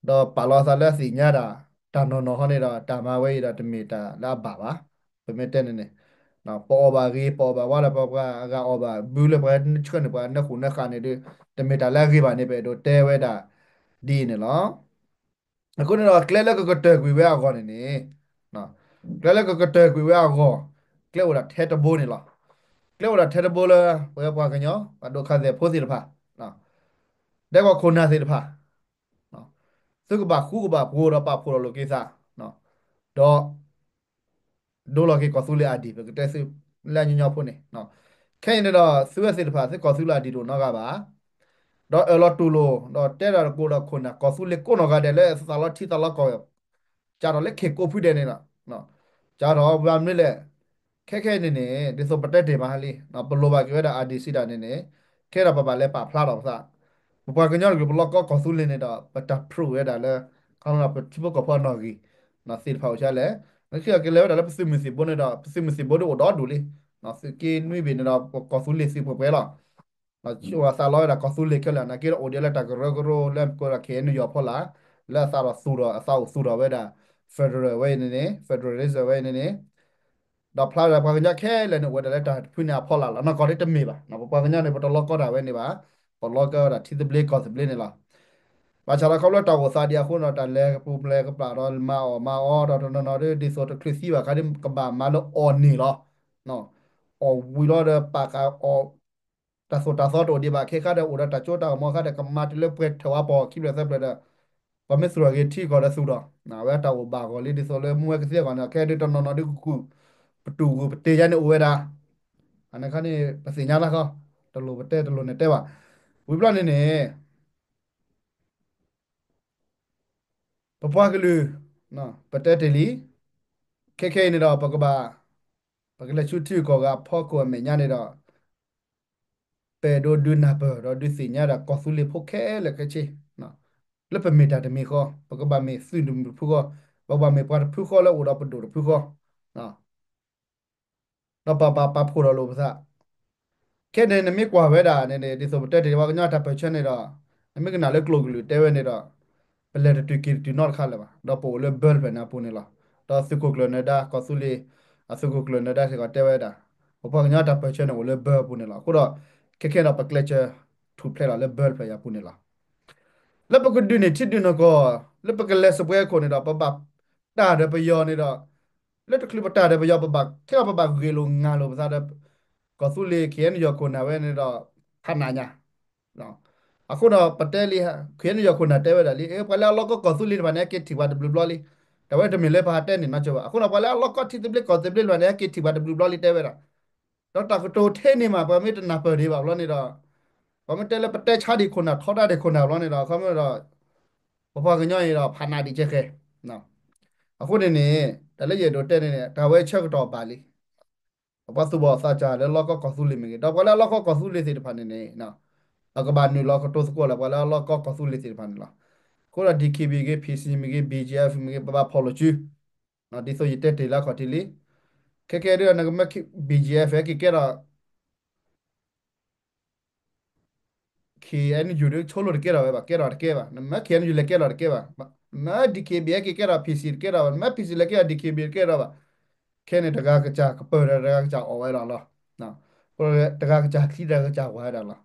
ဒီးပာ်လီၤအသးလၢအသ့ၣ်ညါဒၣ် တၢ်နီၢ်နီၢ်ဟီန့ၣ်ဒီး တၢ်မၤဝဲအံၤဒီးတမ့ၢ်တၢ်လၢအဘၣ်ဘၣ်, ပမ့ၢ်တဲန့ၣ်န့ၣ် ပအီၣ်ဘၣ်ဂ့ၤ ပအီၣ်ဘၣ်ဝါဒီး ပှၤအဂၤအီၣ်ဘၣ်ဘုလၢပှၤဆှၢန့ၢ်ပှၤနၢဃိၣ်နၢဃာ်န့ၣ်ဒီး တမ့ၢ်တၢ်လၢအဂ့ၤဘၣ်န့ၣ် ပအဲၣ်ဒိးတဲဝဲဒၣ်ဒ်အံၤန့ၣ်လီၤ. အဃိန့ၣ်ဒီး ကျဲလၢကကတၢၢ်ကွံာ်ဝဲအဂီၢ်န့ၣ်န့ၣ်, ကျဲလၢကကတၢၢ်ကွံာ်ဝဲအဂီၢ်, ကျဲအိၣ်ဒၣ်ထဲတဘိန့ၣ်လီၤ. ကျဲအိၣ်ဒၣ်ထဲတဘိလၢ ပဝဲပှၤကညီ ပှၤဒိးခးသဲၣ်ဖိသ့ၣ်တဖၣ်, ဒဲကဝီၤခိၣ်နၢ်သ့ၣ်တဖၣ် သုကဘၣ်ဃူကဘၣ်ဖိးဒီးပာ်ဖှိၣ်ထီၣ်လိာ်က့ၤသး, ဒီး ဒိလီၤက့ၤကီၢ်သူလ့ၤအါဒံး ပကတဲသု လၢအညီညီဖိန့ၣ်, ခဲအံၤန့ၣ်ဒီး သုဝဲသ့ၣ်တဖၣ် သုကီၢ်သူလ့ၤအါဒံးတအိၣ်နီတဂၤဘၣ်, ဒီးအၢၣ်လီၤတူၢ်လိာ် ဒီးတဲတၢ်တကိးဒီးခိၣ်နၢ် ကီၢ်သူလ့ၤကိးနီၢ်ဂၤဒဲးလၢသးလီထံသးလီကီၢ် ကၢ်ထီၣ်လၢခ့ၣ်ကိးဖုဒဲးန့ၣ်လီၤ. ကၢ်ထီၣ်ဘၣ်မနုၤလဲၣ်, ခဲခဲအံၤန့ၣ်န့ၣ် ဒ်သိးပတဲတ့ၢ်မးလံ, ပလိၣ်ဘၣ်က့ၤဝဲဒၣ်အါဒံးစံးတၢ်န့ၣ်န့ၣ်, ခဲဒီးပဘၣ်လဲၤပာ်ဖျါထီၣ်ပသး, ပပှၤကညီတကလုာ် ပလီၢ်ကီကီၢ်သူလ့ၤန့ၣ်ဒီး ပတၢ် prove ဝဲဒၣ်လၢ ခီဖျိပထံဖိကီၢ်ဖိအနီၣ်ဂံၢ် သ့ၣ်တဖၣ်အိၣ်ဆံးလဲၣ်, လၢခံကလဲၤဝဲဒၣ်လၢပသုးမုၢ်သံၣ်ဘိန့ၣ်ဒီး ပသုးမုၢ်သံၣ်ဘိဒ်အိၣ်ဒီဒူၣ်လံ, သုးက့နွံဘ့ၣ်န့ၣ်ဒီး ကီၢ်သူလ့ၤသုးပှဲၤပှဲၤလီၤ. သးလီဝဲဒၣ်ကီၢ်သူလ့ၤခဲလၢာ် နာ်က့ဒီးအိၣ်ဒံးလၢတၢ်ကရၢကရိလၢကိးဒီး ခ့ၣ်အဲၣ်ယူၣ် အဖီလာ်, လၢအသးဒီးသူၣ်ထီၣ် အသးအိၣ်သူၣ်ထီၣ်ဝဲဒၣ် federal ဝဲအံၤန့ၣ်န့ၣ် federalism ဝဲအံၤန့ၣ်န့ၣ် ဒီးဖျါဝဲဒၣ်ပှၤကညီခဲလၢာ်န့ၣ် အိၣ်ဝဲဒၣ်လၢတၢ်တဖုန့ၣ်အဖီလာ်လီၤ. နီၢ်ကီၢ်ဒ်တမ့ၢ်ဘၣ်, ပပှၤကညီန့ၣ် ပတလီၢ်ကီတၢ်ဝဲန့ၣ်ဘၣ်, ပလီၢ်ကီဝဲဒၣ်ထံသဘျ့ကီၢ်သဘျ့န့ၣ်လီၤ. ဘၣ်ဆၣ်ဒီးခီဖျိတၢ်အိၣ်သးဒံးအဃိဒီး တၢ်လဲၤကပူၤလဲၤကပျၢ်ဒီးမၤအီၣ်မၤအီဒီးတနီၤနီၤဒီး ဒ်သိးတချုးသံဘၣ်ခါဒီး ကဘၣ်မၤလၢအီၣ်န့ၣ်လီၤ. အီၣ်ဝံၤလီၤဒီးပာ်ကးအီၣ် တၢ်သိၣ်တၢ်သီတအိၣ်ဒံးဘၣ် ခဲခါဒီး အိၣ်ဒီးတၢ်စိတၢ်ကမီၤခါဒီး ကမၤတုၤလၢပှဲၤထၢၣ်ဝါပီၢ်ခံဖျၢၣ်သၢဖျၢၣ်ဒီး ပှၤမ့ၢ်သူၣ်ထီၣ်က့ၤထံကီၢ်ဒီးသူၣ်ထီၣ်, အဝဲတၢ်အိၣ်ဘၣ်ဂီၢ်လံ ဒ်သိးလၢမူဝဲကသ့အဂီၢ်န့ၣ် ခဲဒုးတနီၤနီၤဒုးကကူၣ် ပတူၢ်ဂုၢ်ပတ့ၢ်ယါန့ၣ်အိၣ်ဝဲဒၣ်, အန့ၣ်ခါန့ၣ် ပသ့ၣ်ညါလၢဃီ, တလိၣ်ပတဲတလိၣ်န့ၣ်တဲဘၣ်, ဝံၤဘျီန့ၣ်န့ၣ် ပပှၤကလုာ် ပတဲတ့ၢ်လံ, ခဲခဲအံၤန့ၣ်ဒီး ပကဘၣ် ပကလဲၤဆူထံဂုၤကီၢ်ဂၤအဖီခိၣ်အမဲာ်ညါန့ၣ်ဒီး ပအဲၣ်ဒိးဒုးနၢ်ပၢၢ်ဒီးဒုးသ့ၣ်ညါဒၣ်ကီၢ်သူလ့ၤဖိခဲလၢာ်ခဲဆ့, လၢပမ့ၢ်တၢ်တမံၤဃီ, ပကဘၣ်မ့ၢ်သုးတဖုဃီ, ပကဘၣ်မ့ၢ်ပှၤတဖုဃီလၢအိၣ်ဒီးပဒိၣ်တဖုဃီ ဒီးပဘၣ်ပာ်ဖှိၣ်ထီၣ်လိာ်ပသး, ခဲန့ၣ် နမ့ၢ်ကွၢ်ဝဲဒၣ်န့ၣ် ဒ်သိးပတဲတ့ၢ်ပှၤကညီတၢ်ပၢၢ်ဆၢန့ၣ်ဒီး နမ့ၢ်ကနၣ်လၢကျိာ်ကလုာ်တဲဝဲန့ၣ်ဒီး ပလဲၤတတုၤက့ၤတတုၤနီတခါလၢၤဘၣ်, ဒီးပအိၣ်လၢ ဘၢ တဖျၢၣ်န့ၣ်အပူၤန့ၣ်လီၤ. ဒီးသုးခိၣ်ကျၢၢ်နၢၤဒါ ကီၢ်သူလ့ၤ အသုးခိၣ်ကျၢၢ်နၢၤဒါစ့ၢ်ကီးတဲဝဲဒၣ် ပပှၤကညီတၢ်ပၢၢ်ဆၢန့ၣ်အိၣ်လၢ ဘၢ အပူၤန့ၣ်လီၤ. အဃိဒီး ခဲခဲဒီးပကျဲးစၢးထူၣ်ဖျဲးလီၤလၢ ဘၢ တဖျၢၣ်အံၤအပူၤန့ၣ်လီၤ. လၢပကဒုးန့ၢ်ထံဒုးန့ၢ်ကီၢ် လၢပကလဲၤစပွဲအခိၣ်န့ၣ်ဒီး ပဘၣ်တၢ်ဒီးပယီၤန့ၣ်ဒီး လၢတချုးပတၢ်ဒီးပယီၤ ပဘၣ်ခဲအံၤ ပဘၣ်ဂ့ၢ်လိာ်ငါလိာ်ပသးဒီး ကီၢ်သူလ့ၤ ခ့ၣ်အဲၣ်ယူၣ် ခိၣ်နၢ်ဝဲန့ၣ်ဒီး ဖးနးညါ အဃိဒီးပတဲလံ ခဲအံၤန့ၣ်ယီၤခိၣ်နၢ်တဲဝဲဒၣ်လံ ပှၤလၢအလီၢ်ကီၢ်ကီၢ်သူလ့ၤတဖၣ်န့ၣ် ဟဲက့ၤထံၣ်ပှၤတဘျုးဘျီလံ. တၢ်ဝဲတမ့ၢ်လၢပဟးတဲန့ၣ်နီတဘျီဘၣ်. အဃိဒီးပှၤလၢအလီၢ်ကီၢ်ထံသဘျ့ကီၢ်သဘျ့တဖၣ်န့ၣ် ဟဲက့ၤထံၣ်ပှၤတဘျုးဘျီလံတဲဝဲဒၣ်. ဒီးတၢ်ကတိၤထဲန့ၣ်မး ပှၤမ့ၢ်တနၢ်ပၢၢ်ဒံးဘၣ်ဘျီန့ၣ်ဒီး ပှၤမ့ၢ်တဲလၢပတဲဆါဒံးခိၣ်နၢ်ထီဒါဒံးခိၣ်နၢ်ဘျီန့ၣ်ဒီး အခီပညီဒီး ပပှၤကညီအံၤဒီးဖးနးဒံးကဲဃဲ. အဃိန့ၣ်န့ၣ် တၢ်လၢယအဲၣ်ဒိးတဲန့ၣ်န့ၣ် တၢ်ဝဲဆၢကတီၢ်ဘၣ်လံ. ပှၤသူၣ်ဘီၣ်သးစၢ်လၢလီၢ်ကီၢ်ကီၢ်သူလ့ၤမ့ၢ်ဂ့ၤ ဒီးပှၤလၢအလီၢ်ကီၢ်ကီၢ်သူလ့ၤသ့ၣ်တဖၣ်န့ၣ်န့ၣ် အကဘၣ်နုာ်လီၤကတိၤသကိးလၢပှၤလၢအလီၢ်ကီၢ်ကီၢ်သူလ့ၤသ့ၣ်တဖၣ်န့ၣ်လီၤ. အဃိဒီး DKBA မ့ၢ်ဂ့ၤ PC မ့ၢ်ဂ့ၤ BGF မ့ၢ်ဂ့ၤ ပဘၣ်ဖီၣ်လိာ်စု ဒ်သိးယတဲတ့ၢ်လၢအခီၣ်ထံးလံ. ခဲကဲဒ်နကမၢ BGF ဟဲက့ၤကဲထီၣ် KNU ဒီးဆိလိာ်တကဲထီၣ်ဝဲဘၣ် ကဲထီၣ်တကဲဘၣ်. နမၢ KNU လဲၤကဲထီၣ်တကဲဘၣ်. နမၢ DKBA ဟဲက့ၤကဲထီၣ် PC တကဲထီၣ်ဘၣ်. နမၢ PC လဲၤကဲထီၣ် DKBA တကဲထီၣ်ဘၣ်. ခဲန့ၣ်တဂၤကစၢ်ကပၢၢ်ဒီးတဂၤကစၢ်အီၣ်ဝဲဒၣ်လီၤ. တဂၤကစၢ်ချံတဂၤကစၢ်ဝၤဝဲဒၣ်လီၤ.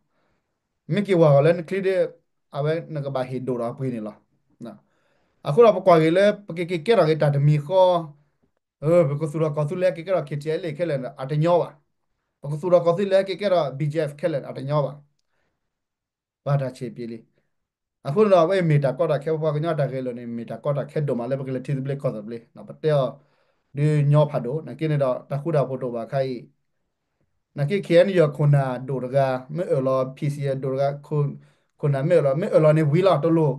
မ့ၢ်က့ၤဝၤဂီၤလၢနချံဒီး အဝဲနကဘၣ်ဟ့ၣ်ဒိၣ်ဒီးအပှ့ၤန့ၣ်လီၤ. အဃိဒီးပကွၢ်က့ၤလၢပကက့ၤကဲထီၣ်က့ၤတၢ်တမံၤဃီ ပကသူၣ်ထီၣ်ကီၢ်သူလ့ၤဟဲက့ၤကဲထီၣ် KTLA ခဲလၢာ်န့ၣ် အတညီဘၣ်. ပကသူၣ်ထီၣ်ကီၢ်သူလ့ၤဟဲက့ၤကဲထီၣ် BGF ခဲလၢာ်န့ၣ် အတညီဘၣ်. ပှၤတၢ်ဆံးပျ့ၤလံ. အဃိန့ၣ်ဒီး အဝဲအံၤမ့ၢ်တၢ်ကီတၢ်ခဲ ပပှၤကညီတၢ်ဂဲၤလိာ်န့ၣ် မ့ၢ်တၢ်ကီတၢ်ခဲဒိၣ်မးလၢပကလဲၤထံသဘျ့ကီၢ်သဘျ့ ပတဲအီၤ ဒုးညီဖးဒိၣ် နာ်က့န့ၣ်ဒီး တၢ်ဃူတၢ်ဖိးတအိၣ်ဘၣ်ခါအံၤ နာ်က့ KNU ခိၣ်နၢ်ဒိၣ်တဂၤ မ့ၢ်အၢၣ်လီၤ PC ဒိၣ်တဂၤ ခိၣ်နၢ်မ့ၢ်အၢၣ်လီၤ မ့ၢ်အၢၣ်လီၤန့ၣ်ဝံၤလီၤ တလိၣ်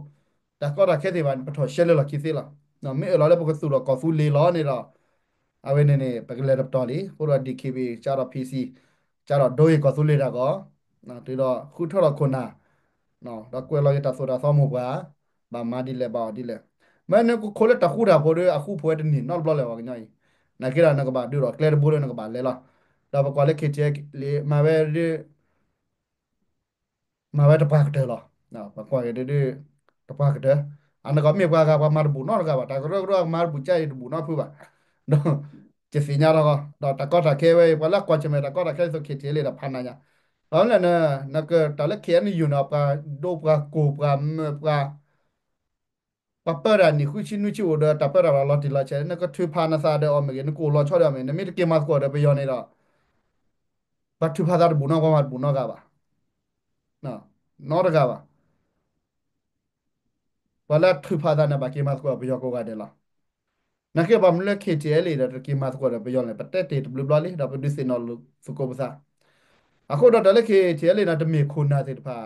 တၢ်ကီတၢ်ခဲသ့ၣ်တဖၣ်န့ၣ် ပထီၣ်ရှဲလၢလီၢ်ခံသ့လီၤ. မ့ၢ်အၢၣ်လီၤလၢပကသူၣ်ထီၣ်ကီၢ်သူလ့ၤလီၤန့ၣ်ဒီး အဝဲန့ၣ်န့ၣ် ပကလဲၤတပတီၢ်လံ. အဃိဒီး DKBA ကၢ်ဒီး PC ကၢ်ဒီးဒိဂ့ၤကီၢ်သူလ့ၤတၢ်ဂီၤ တုၤဒီးဃုထၢထီၣ်ခိၣ်နၢ် ဒီးကွဲးလီၤက့ၤတၢ်သိၣ်တၢ်သီမိၢ်ပှၢ် ဘၣ်မၤဒ်လဲၣ်ဘၣ်အီၤဒ်လဲၣ်. မ့ၢ်နကခိၣ်လၢတၢ်ဃူတၢ်ဖိးဒီး အဃူဖိးဝဲတန့ၢ်နီတဘျီလၢၤပှၤကညီအံၤ နာ်က့ဒီးနကဘၣ်ဒုးဒီးကျဲတဘိလၢနကဘၣ်လဲၤလီၤ. ဒီးပကွၢ်လၢ KTLA မၤဝဲ မၤဝဲတပှၢ်ကတၢၢ်လီၤ. ပကွၢ်က့ၤဒုး တပှၢ်ကတၢၢ် အနကီၢ်မ့ၢ်ပှၤဂၤပှၤမၤတဘူၣ်နီတဂၤဘၣ် တၢ်ကရၢကရိမၤတဘူၣ်ကါအံၤတဘူၣ်နီတဖုဘၣ်. ဒီး ကသ့ၣ်ညါထီၣ် ဒီးတၢ်ကီတၢ်ခဲဝဲအံၤ ပှၤလၢကွၢ်ဆၢၣ်မဲာ်တၢ်ကီတၢ်ခဲဒ်သိး KTLA ဒီးဖးနးညါ ဒီးလၢန နကတၢၢ်လၢ KNU န့ၣ် ပှၤဒိပှၤကိၢ်ပှၤမၢပှၤ ပှၤပၢတၢ်နံၣ်ဃုဆံနွံဆံအိၣ်ဒီး တၢ်ပၢတၢ်လီၤတံၢ်လီၤဆဲး နကထုးဖးနသးဒီးအီၤမ့ၢ်ဂ့ၤ နကအိၣ်လီၤဆီဒီးအီၤမ့ၢ် နမ့ၢ်တက့ၤမၤသကိးဒီးပယီၤန့ၣ်ဒီး ပှၤထုးဖးသးတဘူၣ်နီၢ် ပှၤမၤတဘူၣ်နီတဂၤဘၣ်. နီတဂၤဘၣ်. ပှၤလၢထုးဖးသးန့ၣ် ဘၣ်က့ၤမၤသကိးပယီၤကိးဂၤဒဲးလီၤ. နာ်က့ဘၣ်မနုၤလၢ KTLA ဒီးတက့ၤမၤသကိးဒီးပယီၤလဲၣ် ပတဲတ့ၢ်တဘျုးဘျီလံ ဒီးပဒုးသ့ၣ်နီၣ်လိာ်သကိးပသး. အဃိဒီးတၢ်လၢ KTLA န့ၣ် တမ့ၢ်ခိၣ်နၢ်သ့ၣ်တဖၣ်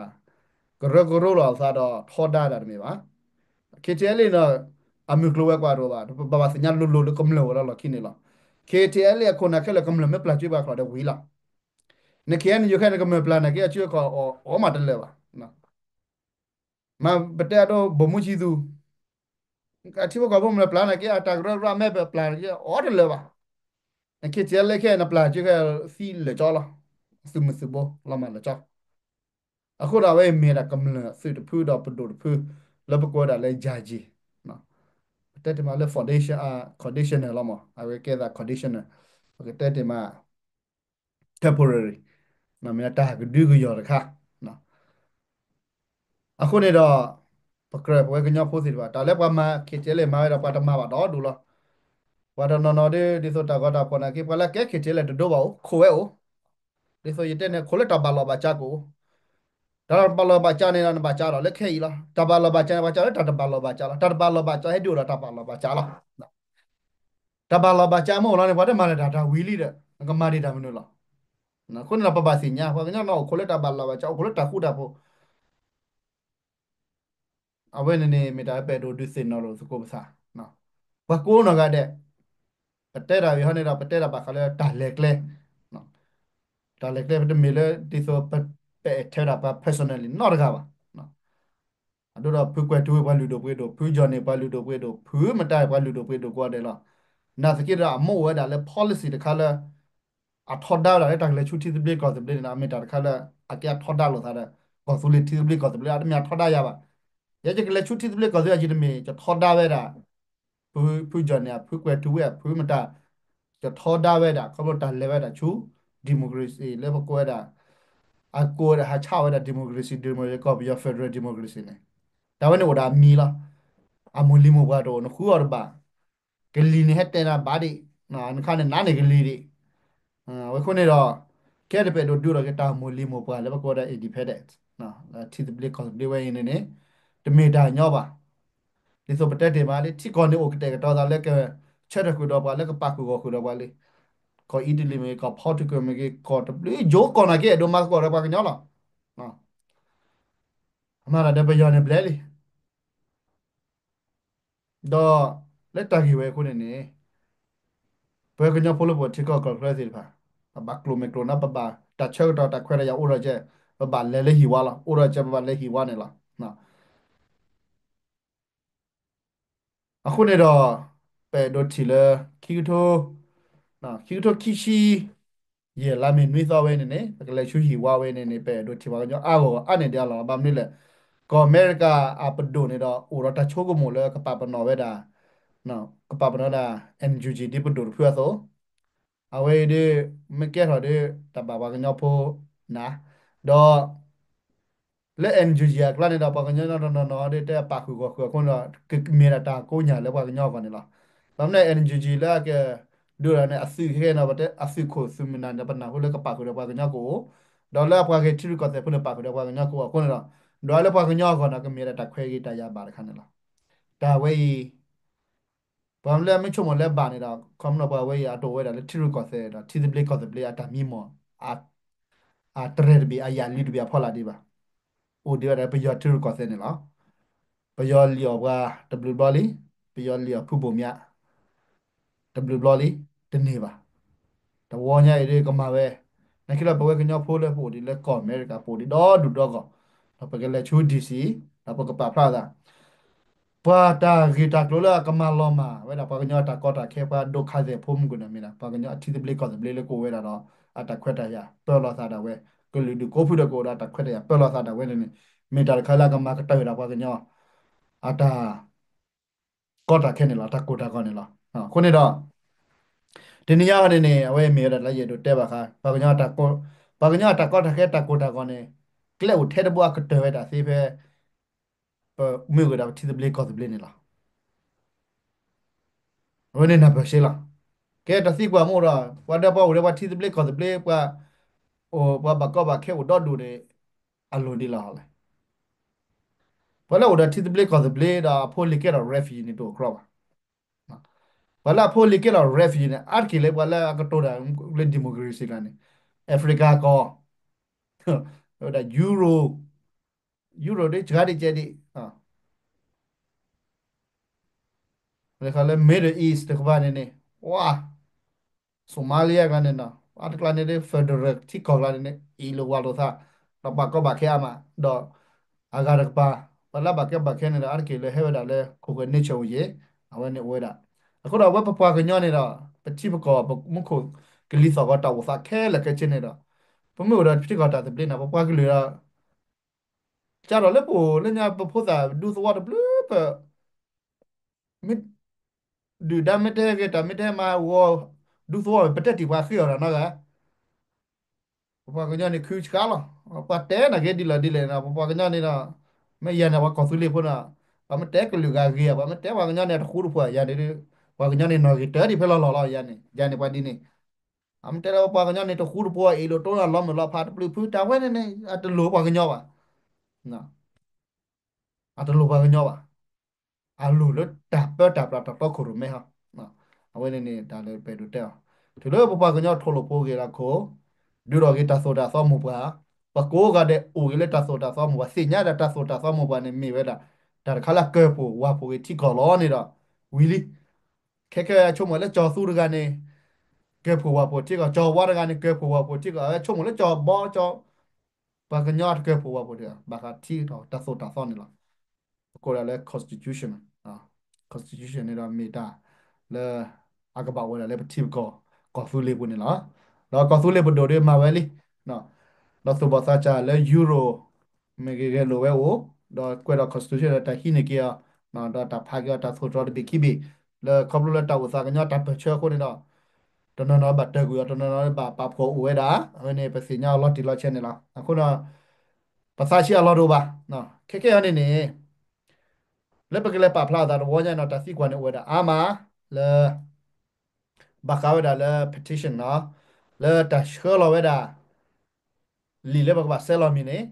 ကရၢကရိလီၤအသးဒီးထီဒါတၢ်တမ့ၢ်ဘၣ်. KTLA န့ၣ် အမုၢ်ကျိၤဝဲၤကွာ်တအိၣ်ဘၣ် ပဘၣ်သ့ၣ်ညါလိၤလိၤလၢကမျၢၢ်အိၣ်လၢလီၢ်ခံန့ၣ်လီၤ. KTLA အခိၣ်နၢ်ခဲလၢာ်ကမျၢၢ်မ့ၢ်ပျၢ်ကၠွ့ပှၤကျီၢ်ဒီးဝံၤလီၤ. န KNU ခဲန့ၣ် ကမျၢၢ်ပျၢ်န့ၣ်က့ အစုအခီၣ်အီၣ်မးတလၢာ်ဘၣ်. မ့ၢ်ပတဲအဒိ ဗိုလ်မှူးချစ်သူ အထံဖိကီၢ်ဖိမ့ၢ်ပျၢ်န့ၣ်က့ အတၢ်ကရၢကရိမ့ၢ်ပပျၢ်န့ၣ်က့ အီၣ်တလၢာ်ဘၣ်. န KTLA ခဲ နပျၢ်ကၠွ့ခဲသံလၢာ်ကၠီလီၤ. သုးမုၢ်သုးဘိလီၤမၢ်လၢာ်ကၠီ. အဃိဒီးအဝဲအံၤမ့ၢ်ဒၣ်ကမျၢၢ်သုးတဖုဒီးပဒိၣ်တဖု လၢပကိးဝဲဒၣ်လၢ ယၤကၠံ ပတဲတ့ၢ်မးလၢ foundation အ conditional လီၤမး အဝဲကဲသး conditional ပကတဲတ့ၢ်မး temporary မ့ၢ်တၢ်ကဒုကယီၢ်တခါ. အဃိန့ၣ်ဒီး ပကြၢးပဝဲကညီဖိသ့ၣ်တဖၣ် တၢ်လၢပှၤမၤ KTLA မၤဝဲဒီးပှၤတမၤဘၣ်ဒီဒူၣ်လီၤ. ပှၤတနီၤနီၤဒ် ဒ်သိးတၢ်ဂီၤတၢ်ဖီၣ်နာ်က့ ပှၤလၢကဲ KTLA တဒိဘၣ်အိၣ် ခိၣ်ဝဲအိၣ် ဒ်သိးယတဲန့ၣ် ခိၣ်လၢတၢ်ဘၣ်လီၢ်ဘၣ်စးကအိၣ် တၢ်ဘၣ်လီၢ်ဘၣ်စးန့ၣ်ဒီး နဘၣ်စးဒီးလၢခဲအံၤလီၤ. တၢ်ဘၣ်လီၢ်ဘၣ်စးန့ၣ် ဘၣ်စးလၢတၢ်တဘၣ်လီၢ်ဘၣ်စးလီၤ. တၢ်တဘၣ်လီၢ်ဘၣ်စးဟဲဒုးအိၣ်ဒီးတၢ်ဘၣ်လီၢ်ဘၣ်စးလီၤ. တၢ်ဘၣ်လီၢ်ဘၣ်စးမ့ၢ်အိၣ်လီၤန့ၣ် ပှၤတမၤလၢၤတၢ်တၢ်ဝံၤလံဒီး နကမၤဒံးတၢ်မနုၤလီၤ. အဃိန့ၣ်ဒီးပဘၣ်သ့ၣ်ညါ ပှၤကညီန့ၣ်အိၣ်ခိၣ်လၢတၢ်ဘၣ်လီၢ်ဘၣ်စး အိၣ်ခိၣ်လၢတၢ်ဃူတၢ်ဖိး အဝဲန့ၣ်န့ၣ် မ့ၢ်တၢ်လၢပအဲၣ်ဒိးဒုးသ့ၣ်နီၣ်လိာ်သကိးပသး ပှၤကိးနီၢ်ဂၤဒဲး ပတဲတၢ်ဝံၤဟီန့ၣ်ဒီး ပတဲတၢ်ဘၣ်ဃးလၢတၢ်လဲၤကျဲ တၢ်လဲၤကျဲပတမ့ၢ်လၢဒ်သိးပ ပအဲၣ်ထဲဒၣ်ပှၤ personally နီတဂၤဘၣ်. အဒိဒီးဖုကွဲၤထူဝ့ၣ်ပှၤလုၢ်ဒိၣ်ပှ့ၤဒိၣ် ဖုကၠီၣ်န့ၣ်ပှၤလုၢ်ဒိၣ်ပှ့ၤဒိၣ် ဖုမတၤပှၤလုၢ်ဒိၣ်ပှ့ၤဒိၣ်ကိးဂၤဒဲးလီၤ. နာ်သက့ဒီးအမိၢ်အိၣ်ဝဲဒၣ်လၢ policy တခါလၢ အထီဒါဝဲဒၣ်လၢတၢ်ကလဲၤဆူထံသဘျ့ကီၢ်သဘျ့န့ၣ်ဒီး အမ့ၢ်တၢ်တခါလၢ အကဲအထီဒါလိာ်သးဒီး ကီၢ်သူလ့ၤထံသဘျ့ကီၢ်သဘျ့ အတမ့ၢ်အထီဒါယၤဘၣ်. ယဲယကလဲၤဆူထံသဘျ့ကီၢ်သဘျ့ ယတမ့ၢ် ယထီဒါဝဲဒၣ် ဖု ဖုကၠီၣ်န့ၣ် အဖုကွဲၤထူဝ့ၣ် အဖုမတၤ ယထီဒါဝဲဒၣ် ခီဖျိတၢ်လဲၤဝဲဒၣ်ဆူ democracy လၢပကိးဝဲဒၣ် အကိးဝဲဒၣ်ဟးဆှၢဝဲဒၣ် democracy democracy ကီၢ်ပယီၤ federal democracy န့ၣ် တၢ်ဝဲန့ၣ်အိၣ်ဒီးအမံၤလီၤ. အမိၢ်လံၤမိၢ်ပှၢ်တအိၣ် နဃုအီၤတဘၣ် ကလံၤန့ၣ်ဟဲတဲနၤဘၣ်ဒံး နခါန့ၣ်နးန့ၢ်ကလံၤဒံး. အဝဲအဃိန့ၣ်ဒီး ကဲတပအဲၣ်ဒိးဒုးလိာ်က့ၤတၢ်မိၢ်လံၤမိၢ်ပှၢ်လၢပကိးဝဲဒၣ် independent ထံသဘျ့ကီၢ်သဘျ့ဝဲအံၤန့ၣ်န့ၣ် တမ့ၢ်တၢ်ညီဘၣ်. ဒ်သိးပတဲတ့ၢ်မးလံ ထံကီၢ်န့ၣ်အိၣ်ကတဲာ်ကတီၤသးလၢကဆၢထၢၣ်ဃုာ်ဒီးပှၤ လၢကပာ်ဃုာ်ဂီၢ်ဃုာ်ဒီးပှၤလံ. ကီၢ်အံၣ်တလံၤမ့ၢ်ဂ့ၤ ကီၢ်ဖီတကၢၢ်မ့ၢ်ဂ့ၤ ကီၢ်တဘျုးယိၤကီၢ်နာ်က့ အဲၣ်ဒိးမၤသကိးဒီးပှၤကညီလီၤ. အမၤတၢ်ဒီးပယီၤန့ၣ်ဘျဲလံ. ဒီးလၢတၢ်ဂ့ၢ်ဝဲအဃိန့ၣ်န့ၣ် ပှၤကညီဖိလၢပအိၣ်ထံကီၢ်ကီၢ်ချၢသ့ၣ်တဖၣ် ပဘၣ်ကျိၣ်မဲာ်ကျိၣ်နါ ပဘၣ်တၢ်ဆၢကတီၢ်တၢ်ခွဲးတၢ်ယာ်အိၣ်ဒီးကဲ ပဘၣ်လဲၤလၢဟံၣ်ဝါလီၤ. အိၣ်ဒီးကဲပဘၣ်လဲၤဟံၣ်ဝါန့ၣ်လီၤ. အဃိန့ၣ်ဒီး ပအဲၣ်ဒိးထံၣ်လၢ ခံကထိ ခံကထိခံဆံ ယဲၢ်လါမ့ၢ်နွံသီဝဲန့ၣ်န့ၣ် ပကလဲၤဆူဟံၣ်ဝါဝဲန့ၣ်န့ၣ် ပအဲၣ်ဒိးထံၣ်ပှၤကညီအါဂီၢ်ဂီၢ်အါန့ၢ်ဒံးအလီၢ် ဘၣ်မနုၤလဲၣ်. ကီၢ်အမဲရကၤအပဒိၣ်န့ၣ်ဒီး အိၣ်ဒီးတၢ်ဆိကမိၣ်လၢကပာ်ပနီၣ်ဝဲဒၣ် ကပာ်ပနီၣ်ဝဲဒၣ် NUG ဒ်ပဒိၣ်တဖုအသိး အဝဲအံၤဒ် မ့ၢ်ကဲထီၣ်ဒ် တၢ်ဘၣ်ပှၤကညီဖိနၤ ဒီး လၢ NUG အကျါန့ၣ်ဒီး ပှၤကညီနီၢ်နီၢ်နီၢ်ဒီး တဲပာ်ဃုာ်ဂီၢ်ဃုာ်အဃိန့ၣ်ဒီး ကမ့ၢ်ဒၣ်တၢ်ကိးညါလၢပှၤကညီအဂီၢ်န့ၣ်လီၤ. ဘၣ်မနုၤ NUG လၢအကဒိၣ်ဒၣ်န့ၣ် အသုးခဲအံၤန့ၣ် ပတဲအသုးခိၣ်သုးမုၢ်နၤန့ၣ် ပနၢ်ဟူလၢကပာ်ဃုာ်ဒီးပှၤကညီကအိၣ်, ဒီးလၢအပှၤဂ့ၢ်ထံရူၢ်ကီၢ်သဲးဖိန့ၣ် ပာ်ဃုာ်ဒီးပှၤကညီကအိၣ်အဃိန့ၣ်ဒီး ဒွးလၢပှၤကညီအဂီၢ်န့ၣ် ကမ့ၢ်ဒၣ်တၢ်ခွဲးဂ့ၤတၢ်ယာ်ဘၣ်တခါန့ၣ်လီၤ. တၢ်ဝဲအံၤ ပှၤလၢအမ့ၢ်ဆိကမိၣ်လၢဘၣ်န့ၣ်ဒီး ခီမ့ၢ်ပှၤဝဲအံၤအတအိၣ်ဝဲဒၣ်လၢထံရူၢ်ကီၢ်သဲးဒီး ထံသဘျ့ကီၢ်သဘျ့အတၢ်မံမီၢ် အတရဲၣ်တဘ့ၣ် အယၣ်လံတဘ့ၣ်အဖီလာ်ဒံးဘၣ်. အိၣ်ဒံးဝဲဒၣ်ပယီၤထံရူၢ်ကီၢ်သဲးန့ၣ်လီၤ. ပယီၤလံၣ်အီၣ်ပှၤတဘျုးဘျီလံ, ပယီၤလံၣ်အီၣ်ဖုဘိၣ်မၠး တဘျုးဘျီလံ, တန့ၢ်ဘၣ်. တဝီညါအံၤဒ်ကမၤဝဲ, နာ်က့လီၤ ပဝဲကညီဖိလၢပအိၣ်ဒံးလၢကီၢ်အမဲရကၤ ပအိၣ်ဒံးဒီဒူၣ်ဒီဂီၢ်, ဒီးပကလဲၤဆူ DC, ဒီးပကပာ်ဖျါသး ပှၤတၢ်ဂ့ၢ်တၢ်ကျိၤလၢအကမၤလီၤမၢ်ဝဲဒၣ် ပှၤကညီအတၢ်ကီတၢ်ခဲ ပှၤဒိၣ်ခါသဲးဖိမုၢ်ကွံာ်န့ၣ်မ့ၢ်ဒၣ် ပှၤကညီအထံသဘျ့ကီၢ်သဘျ့လၢကအိၣ်ဝဲဒၣ်ဒီး အတၢ်ခွဲးတၢ်ယာ်ပၢလီၤသးဒၣ်ဝဲ, ကလုာ်ဒူၣ်ကိးဖုဒီးကအိၣ်ဒီးအတၢ်ခွဲးတၢ်ယာ်ပၢလီၤသးဒၣ်ဝဲန့ၣ်န့ၣ် မ့ၢ်တၢ်တခါလၢအကမၤကတၢၢ်ဝဲဒၣ်ပှၤကညီ အတၢ် ကီတၢ်ခဲန့ၣ်လီၤ, တၢ်ကိၢ်တၢ်ဂီၤန့ၣ်လီၤ. အဃိန့ၣ်ဒီး တနံၤညါအံၤန့ၣ်န့ၣ် အဝဲမ့ၢ်ဝဲဒၣ်လၢယအဲၣ်ဒိးတဲဘၣ်ဃး ပှၤကညီအတၢ်ကီတၢ်ခဲ တၢ်ကိၢ်တၢ်ဂီၤန့ၣ် ကျဲအိၣ်ထဲတဘိအကတၢၢ်ဝဲဒၣ်သ့ဖဲ ပမ့ၢ်အိၣ်ဒီးပထံသဘျ့ကီၢ်သဘျ့န့ၣ်လီၤ. အဝဲန့ၣ်နၢ်ပၢၢ်စ့လီၤ. ကဲတၢ်သံကွၢ်မ့ၢ်ဒီး ပှၤဒီးပှၤအိၣ်ဒီးပှၤထံသဘျ့ကီၢ်သဘျ့ ပှၤ အိၣ်ပှၤဘၣ်ကီဘၣ်ခဲအိၣ်ဒီဒူၣ်န့ၣ် အလိၣ်ဒ်လဲၣ်လဲၣ်. ပှၤလၢအိၣ်ဒီးထံသဘျ့ကီၢ်သဘျ့ဒီးအဖိလံၤကဲထီၣ် refugee န့ၣ်တအိၣ်ကြီဘၣ်. ပှၤလၢအဖိလံၤကဲထီၣ် refugee န့ၣ် အါတက့ၢ်လၢပှၤလၢအကတိၤတၢ်လၢ democracy ကျါန့ၣ် Africa ကီၢ် ဝဲဒၣ် Euro, Euro ဒ်စှၤဒ်ကဲဒ် လၢ Middle East တကပၤန့ၣ်န့ၣ် ဝါ Somalia ကျါန့ၣ်နီၤ အါတကျါန့ၣ်ဒ် federal ထံကီၢ်ကျါန့ၣ်န့ၣ် အ့ၣ်လိာ်ဝးလိာ်သး ဒီးပှၤကီဘၣ်ခဲအါမး ဒီးအဂၤတကပၤ ပှၤလၢဘၣ်ကီဘၣ်ခဲန့ၣ်ဒီး အါတက့ၢ်လၢဟဲဝဲဒၣ်လၢ ခိၣ်ဃဲ nature အိၣ်ယဲၢ် အဝဲန့ၣ်အိၣ်ဝဲဒၣ်. အဃိဒီးအဝဲပပှၤကညီန့ၣ်ဒီး ပထံပကီၢ် ပမူခိၣ်ကလံၤသီၣ်ဂီၤတၢ်အိၣ်သးခဲလၢာ်ခဲဆ့န့ၣ်ဒီး ပမ့ၢ်အိၣ်ဒီးထံကီၢ်တၢ်သဘျ့န့ၣ် ပပှၤကလုာ်ဒီး ကဒီးလၢပအိၣ်လၢညါ ပဖိသၣ်ဒူသဝီတဘျုးဖၢၣ် မ့ၢ်ဒုၣ်ဒါမ့ၢ်တဟဲဂ့ၤ တၢ်မ့ၢ်တဟဲမၤဂီၤ ဒူသဝီ ပတဲတ့ၢ်ပှၤဃ့အီၤတၢ်နီတဂၤ ပပှၤကညီန့ၣ် ခုဆှါလီၤ. ပှၤတဲနာ်က့ဒ်လဲၣ်ဒ်လဲၣ်န့ၣ် ပပှၤကညီန့ၣ်ဒီး မ့ၢ်ယၤန့ၣ် ပှၤကီၢ်သူလ့ၤဖိန့ၣ် ပှၤမ့ၢ်တဲကလုာ်ဂၤဂ့ၤ ပှၤမ့ၢ်တဲပှၤကညီန့ၣ် တဃူတဖိးယၤန့ၣ် ပှၤကညီန့ၣ် နီၢ်ဂ့ၤတၢ်ဒ်ဖဲလီၤလီၢ်လီၤ ယၤန့ၣ် ယၤန့ၣ် ပှၤဒ်န့ၣ် အမ့ၢ်တဲလၢပပှၤကညီန့ၣ် တဃူတဖိး အ့ၣ်လိာ်တိၢ်နီၢ်လီၤမုၢ်လီၤဖးတဘျုးဖု တၢ်ဝဲန့ၣ်န့ၣ် အတလိၣ်ပှၤကညီဘၣ်. အတလိၣ်ပှၤကညီဘၣ်. အလိၣ်လၢတၢ်ပၢတၢ်ပြးတၢ်တီခိၣ်ရိၣ်မဲဟီ. အဝဲန့ၣ်န့ၣ် တၢ်လၢပအဲၣ်ဒိးတဲအီၤ တုၤလၢပပှၤကညီထိၣ်လိာ်ဖိဂ့ၤလၢခိၣ် ဒုးထီၣ်ဂ့ၤတၢ်သိၣ်တၢ်သီမိၢ်ပှၢ် ပကိးဂၤဒဲးအိၣ်ဂ့ၤလၢတၢ်သိၣ်တၢ်သီမိၢ်ပှၢ် သ့ၣ်ညါဒၣ်တၢ်သိၣ်တၢ်သီမိၢ်ပှၢ်န့ၣ် မ့ၢ်ဝဲဒၣ် တၢ်တခါလၢကၢၢ်ဖှိၣ်ဝၣ်ဖှိၣ်ဂ့ၤထံကီၢ်လီၤန့ၣ်ဒီး ဝံၤလံ ခဲခဲအဆိကမိၣ်လၢကၠီၤသူတဂၤန့ၣ် ကၢၢ်ဖှိၣ်ဝၣ်ဖှိၣ်ထံကီၢ် ကၠီၤဝါတဂၤန့ၣ် ကၢၢ်ဖှိၣ်ဝၣ်ဖှိၣ်ထံကီၢ် အဝဲဆိကမိၣ်လၢကၠီၤဘီကၠီၤ ပှၤကညီတကၢၢ်ဖှိၣ်ဝၣ်ဖှိၣ်တဂၤ ဘၣ်ဃးထံကီၢ်တၢ်သိၣ်တၢ်သီန့ၣ်လီၤ. ပကိးဒၣ်လၢ constitution, constitution န့ၣ်ဒီးမ့ၢ်တၢ်လၢ အကဘၣ်အိၣ်ဝဲဒၣ်လၢပထံပကီၢ် ကီၢ်သူလ့ၤပူၤန့ၣ်လီၤ. ဒီးကီၢ်သူလ့ၤပဒိၣ်ဒီးမၤဝဲလံ ဒီးသူၣ်ဘီၣ်သးစၢ်လၢ Euro မ့ၢ်ဂ့ၤဂဲၤလိာ်ဝဲအိၣ် ဒီးကွဲးဒီး constitution ဒီးတၢ်ဟံးန့ၢ်က့ၤအီၤ ဒီးတၢ်ဖးက့ၤအီၤတၢ်သိၣ်တြီတဘ့ၣ်ခံဘ့ၣ် လၢခီဖျိလၢတၢ်အိၣ်သးကညီတၢ်ပၢၢ်ဆၢအဃိန့ၣ်ဒီး တနီၤနီၤဘၣ်တၢၢ်ကွံာ်အီၤ တနီၤနီၤဘၣ်ပာ်ဖှိၣ်အိၣ်ဝဲဒၣ် အဝဲန့ၣ် ပသ့ၣ်ညါအီၤလီၤတံၢ်လီၤဆဲးန့ၣ်လီၤ. အဃိဒီး ပသးဆံးအလီၢ်တအိၣ်ဘၣ်. ခဲကဲအံၤန့ၣ်န့ၣ် လၢပကလဲၤပာ်ဖျါအသးတဝီညါန့ၣ် တၢ်သံကွၢ်န့ၣ်အိၣ်ဝဲဒၣ်အါမး လၢ ဘၣ်ဃးဝဲဒၣ်လၢ petition နီၤ လၢတၢ်ဆှၢလီၤဝဲဒၣ် လံာ်လၢပကဘၣ်ဆဲးလီၤမံၤန့ၣ်